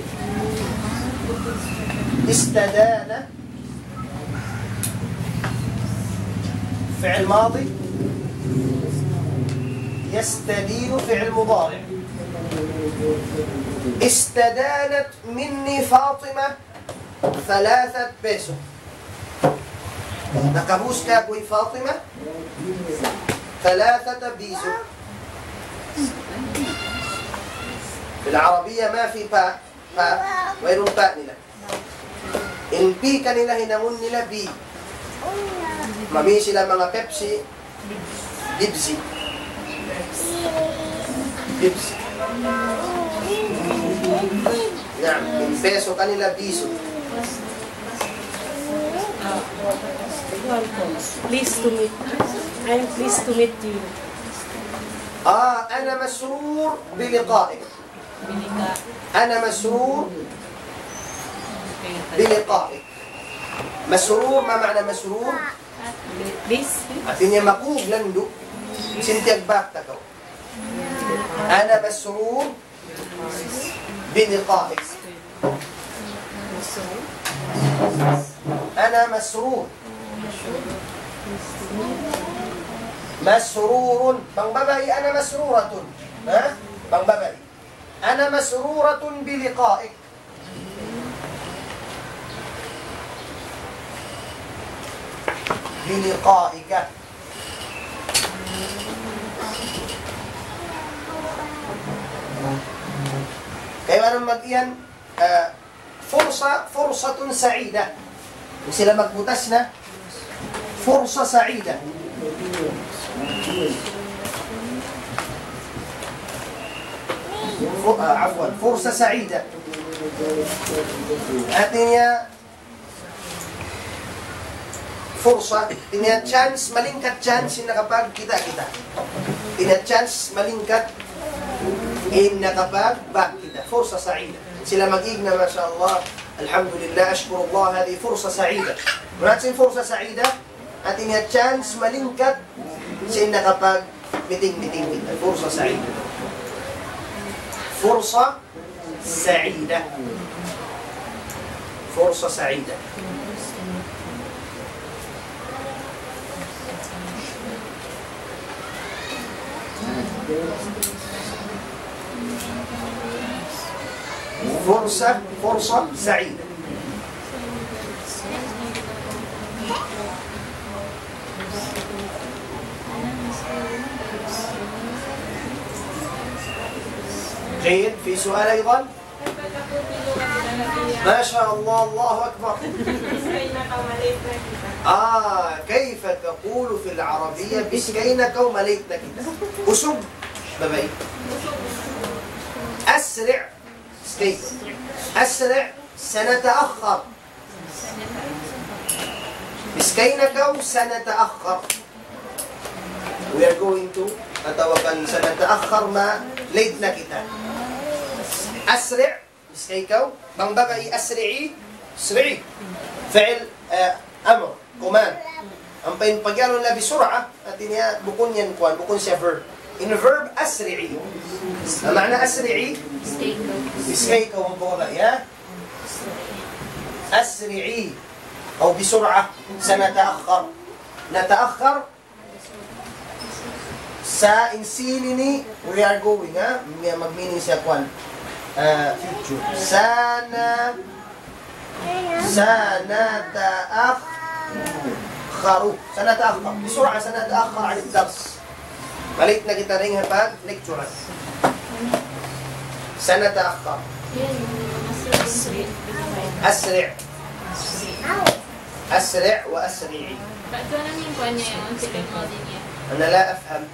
استدان فعل ماضي. يستدين فعل مضارع. استدانت مني فاطمة ثلاثة peso. Nakabus kāku' hi Fatima ثلاثة piso. في العربية ما في pa, pa, wayruun pa nila. In pi kanila hinangun nila bi. Mami sila manga Pepsi, Bibsi. Bibsi. Naam, in peso kanila bisu. Pleased to meet. I'm pleased to meet you. Ah, أنا مسرور بلقائك. أنا مسرور بلقائك. مسرور، ما معنى مسرور؟ Please. Hati niya makug, landu'. Sin tiyagbak ta kaw. أنا مسرور بلقائك. أنا مسرور. مسرور. Bang babai, أنا مسرورة. Ha? Bang babai. أنا مسرورة بلقائك. بلقائك. Kaya naman mag-iyan, ah, فرصة، فرصة سعيدة. Sila magbutas na. فرصة سعيدة. Fu-, ah, عفوا، فرصة سعيدة. Hati niya, فرصة, hati niya chance, malingkat chance in nakapagkita' kita. Hati niya chance, malingkat in nakapagbak kita. فرصة سعيدة. Sila mag-ig na, ما شاء الله. الحمد لله، أشكر الله، هذه فرصة سعيدة. Muna sin فرصة سعيدة, hati niya chance malingkat sin nakapag-meeting-meeting kita. فرصة سعيدة. فرصة سعيدة. فرصة سعيدة. فرصة، فرصة سعيدة. جيد، في سؤال أيضًا؟ ما شاء الله، الله أكبر. Ah, كيف تقول في العربية, biskay na kaw, malate na kita. Usug, babai. أسرع, biskay. أسرع, سنتأخر. Biskay na kaw, سنتأخر. We are going to, atawa kan سنتأخر, ma-late na kita. أسرع, biskay kaw. Bang babai, أسرعي, أسرعي. Fi'il, eh, amr, command. Ampa in pag'iyanun nila بسرعة, hati niya, bukun yan kuwan, bukun siya verb. In verb, أسرعي. Na ma'na أسرعي? Biskay kaw. Biskay kaw, bang babai, ya? أسرعي. أو بسرعة. سنتأخر. نتأخر. Sa in sin ini, we are going, ha? May mag-meaning siya kuwan. Ah, future. Sana, سنتأخر. سنتأخر. بسرعة سنتأخر عن الدرس. Ma-late na kita dayn ha pag-lecture. سنتأخر. أسرع. أسرع وأسرعي. Ba't ito na yung kuwan niya, yung fi'il madi niya? أنا لا أفهم.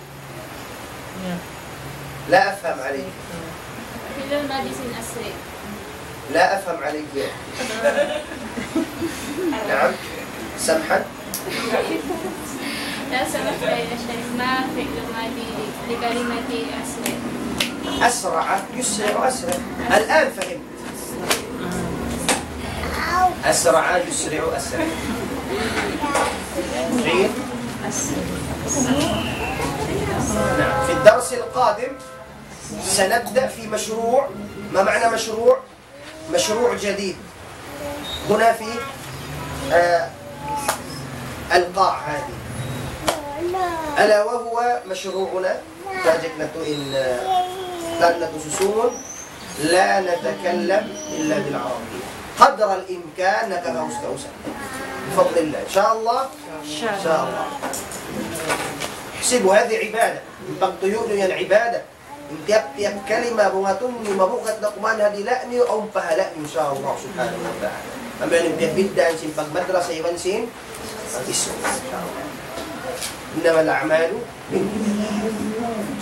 لا أفهم عليك. Fi'il madi sin أسرع. لا أفهم عليك. نعم. سمحا. لا سمحت يا شيخ، ما فعل ماضي لكلمة أسرع. أسرع، يسرع، أسرع. الآن فهمت. أسرع، يسرع، أسرع. جيد. نعم، في الدرس القادم سنبدأ في مشروع. ما معنى مشروع؟ مشروع جديد هنا في، آه، القاعة هذه، ألا وهو مشروعنا، project natu' in, آه، plan natu' susūngun, لا نتكلم إلا بالعربية. قدر الإمكان, nakakaus-kausan. بفضل الله. إن شاء الله. إن شاء الله. احسبوا هذه عبادة. Pagtuyu' niyu yan ibadat. In tiyap-tiyap kalima bungatun niyu, mabugat na kuman ha dila' niyu, awn pahala' niyu, insya Allah subhanahu wa ta'ala. Amu yan in piyagbiddaan sin pagmadrasa iban sin pag-iskul, insya Allah. إنما الأعمال بالنيات.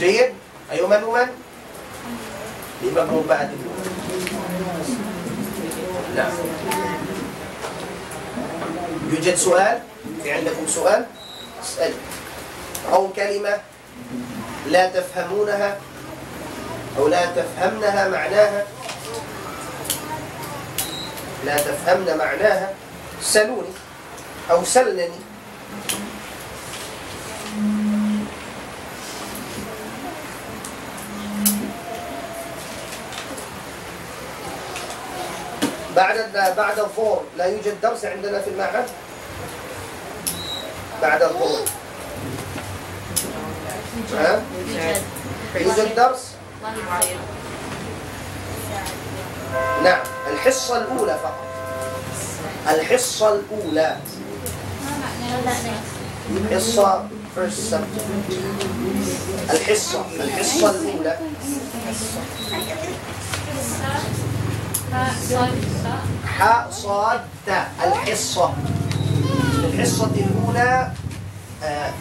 Jayyid, ayaw maluman. Di' magrupaat ito. Na. يوجد سؤال؟ في عندكم سؤال؟ اسأل. أو كلمة لا تفهمونها، أو لا تفهمنها معناها، لا تفهمن معناها، سلوني أو سلنني. بعد ال-، بعد الظهر لا يوجد درس عندنا في المعهد؟ بعد الظهر. ها؟ يوجد درس؟ نعم، الحصة الأولى فقط. الحصة الأولى. حصة، first subject. الحصة، الحصة الأولى. حاء صاد تاء، الحصة. الحصة الأولى، آه،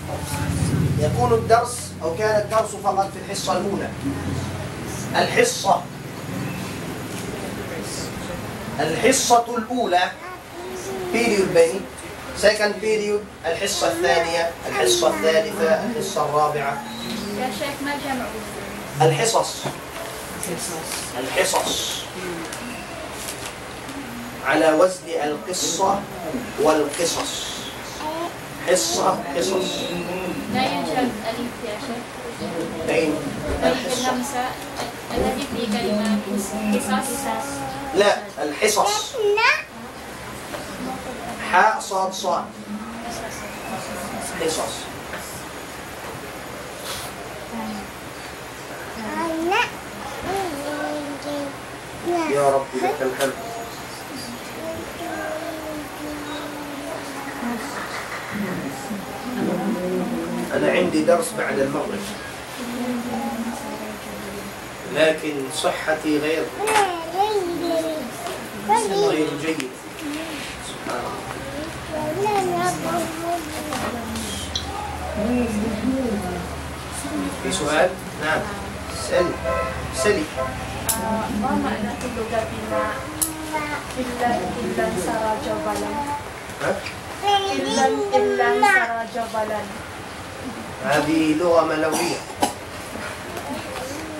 يكون الدرس، أو كان الدرس فقط في الحصة الأولى. الحصة، الحصة الأولى، period بيني، second period، الحصة الثانية، الحصة الثالثة، الحصة الرابعة. يا شيخ، ما جمع؟ الحصص. الحصص. على وزن القصة والقصص. حصة، حصص. لا يوجد ألف يا شيخ. أين؟ بين الحصة. الهمزة التي في كلمة قصص. لا، الحصص. حاء صاد صاد. حصص. يا رب لك الحمد. أنا عندي درس بعد المغرب، لكن صحتي غير، غير جيد. سبحان الله. في سؤال؟ نعم. اسألي. اسألي. ما معنى في اللغة بنا إلا، إلا سرى جبلا؟ ها؟ إلا، إلا سرى جبلا. هذه لغة ملوية.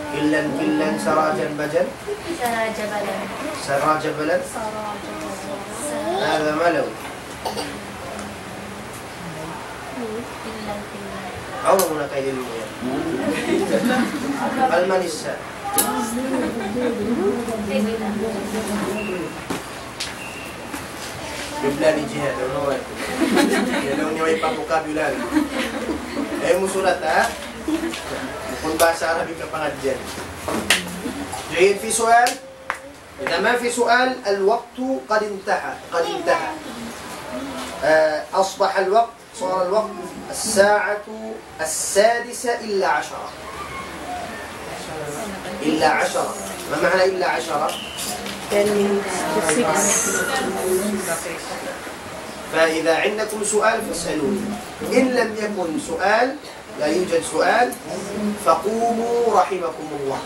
Killan, killan, sarajan bajan. سرى جبلا. Saraja balan. سرى جبلا. هذا ملوي. إلا، إلا. Awn muna kaw ilmu yan. Almanisa. Qibla ni jihad, unu way? Yan in way pa vocabulary. Eh, musulat, ha? Bukun bahasa Arabic in pangadjian. جيد، في سؤال؟ إذا ما في سؤال، الوقت قد انتهى، قد انتهى. آه، أصبح الوقت، صار الوقت الساعة السادسة إلا عشرة. إلا عشرة. ما معنى إلا عشرة؟ Ten minutes to six. فإذا عندكم سؤال فاسألوني. إن لم يكن سؤال، لا يوجد سؤال، فقوموا رحمكم الله.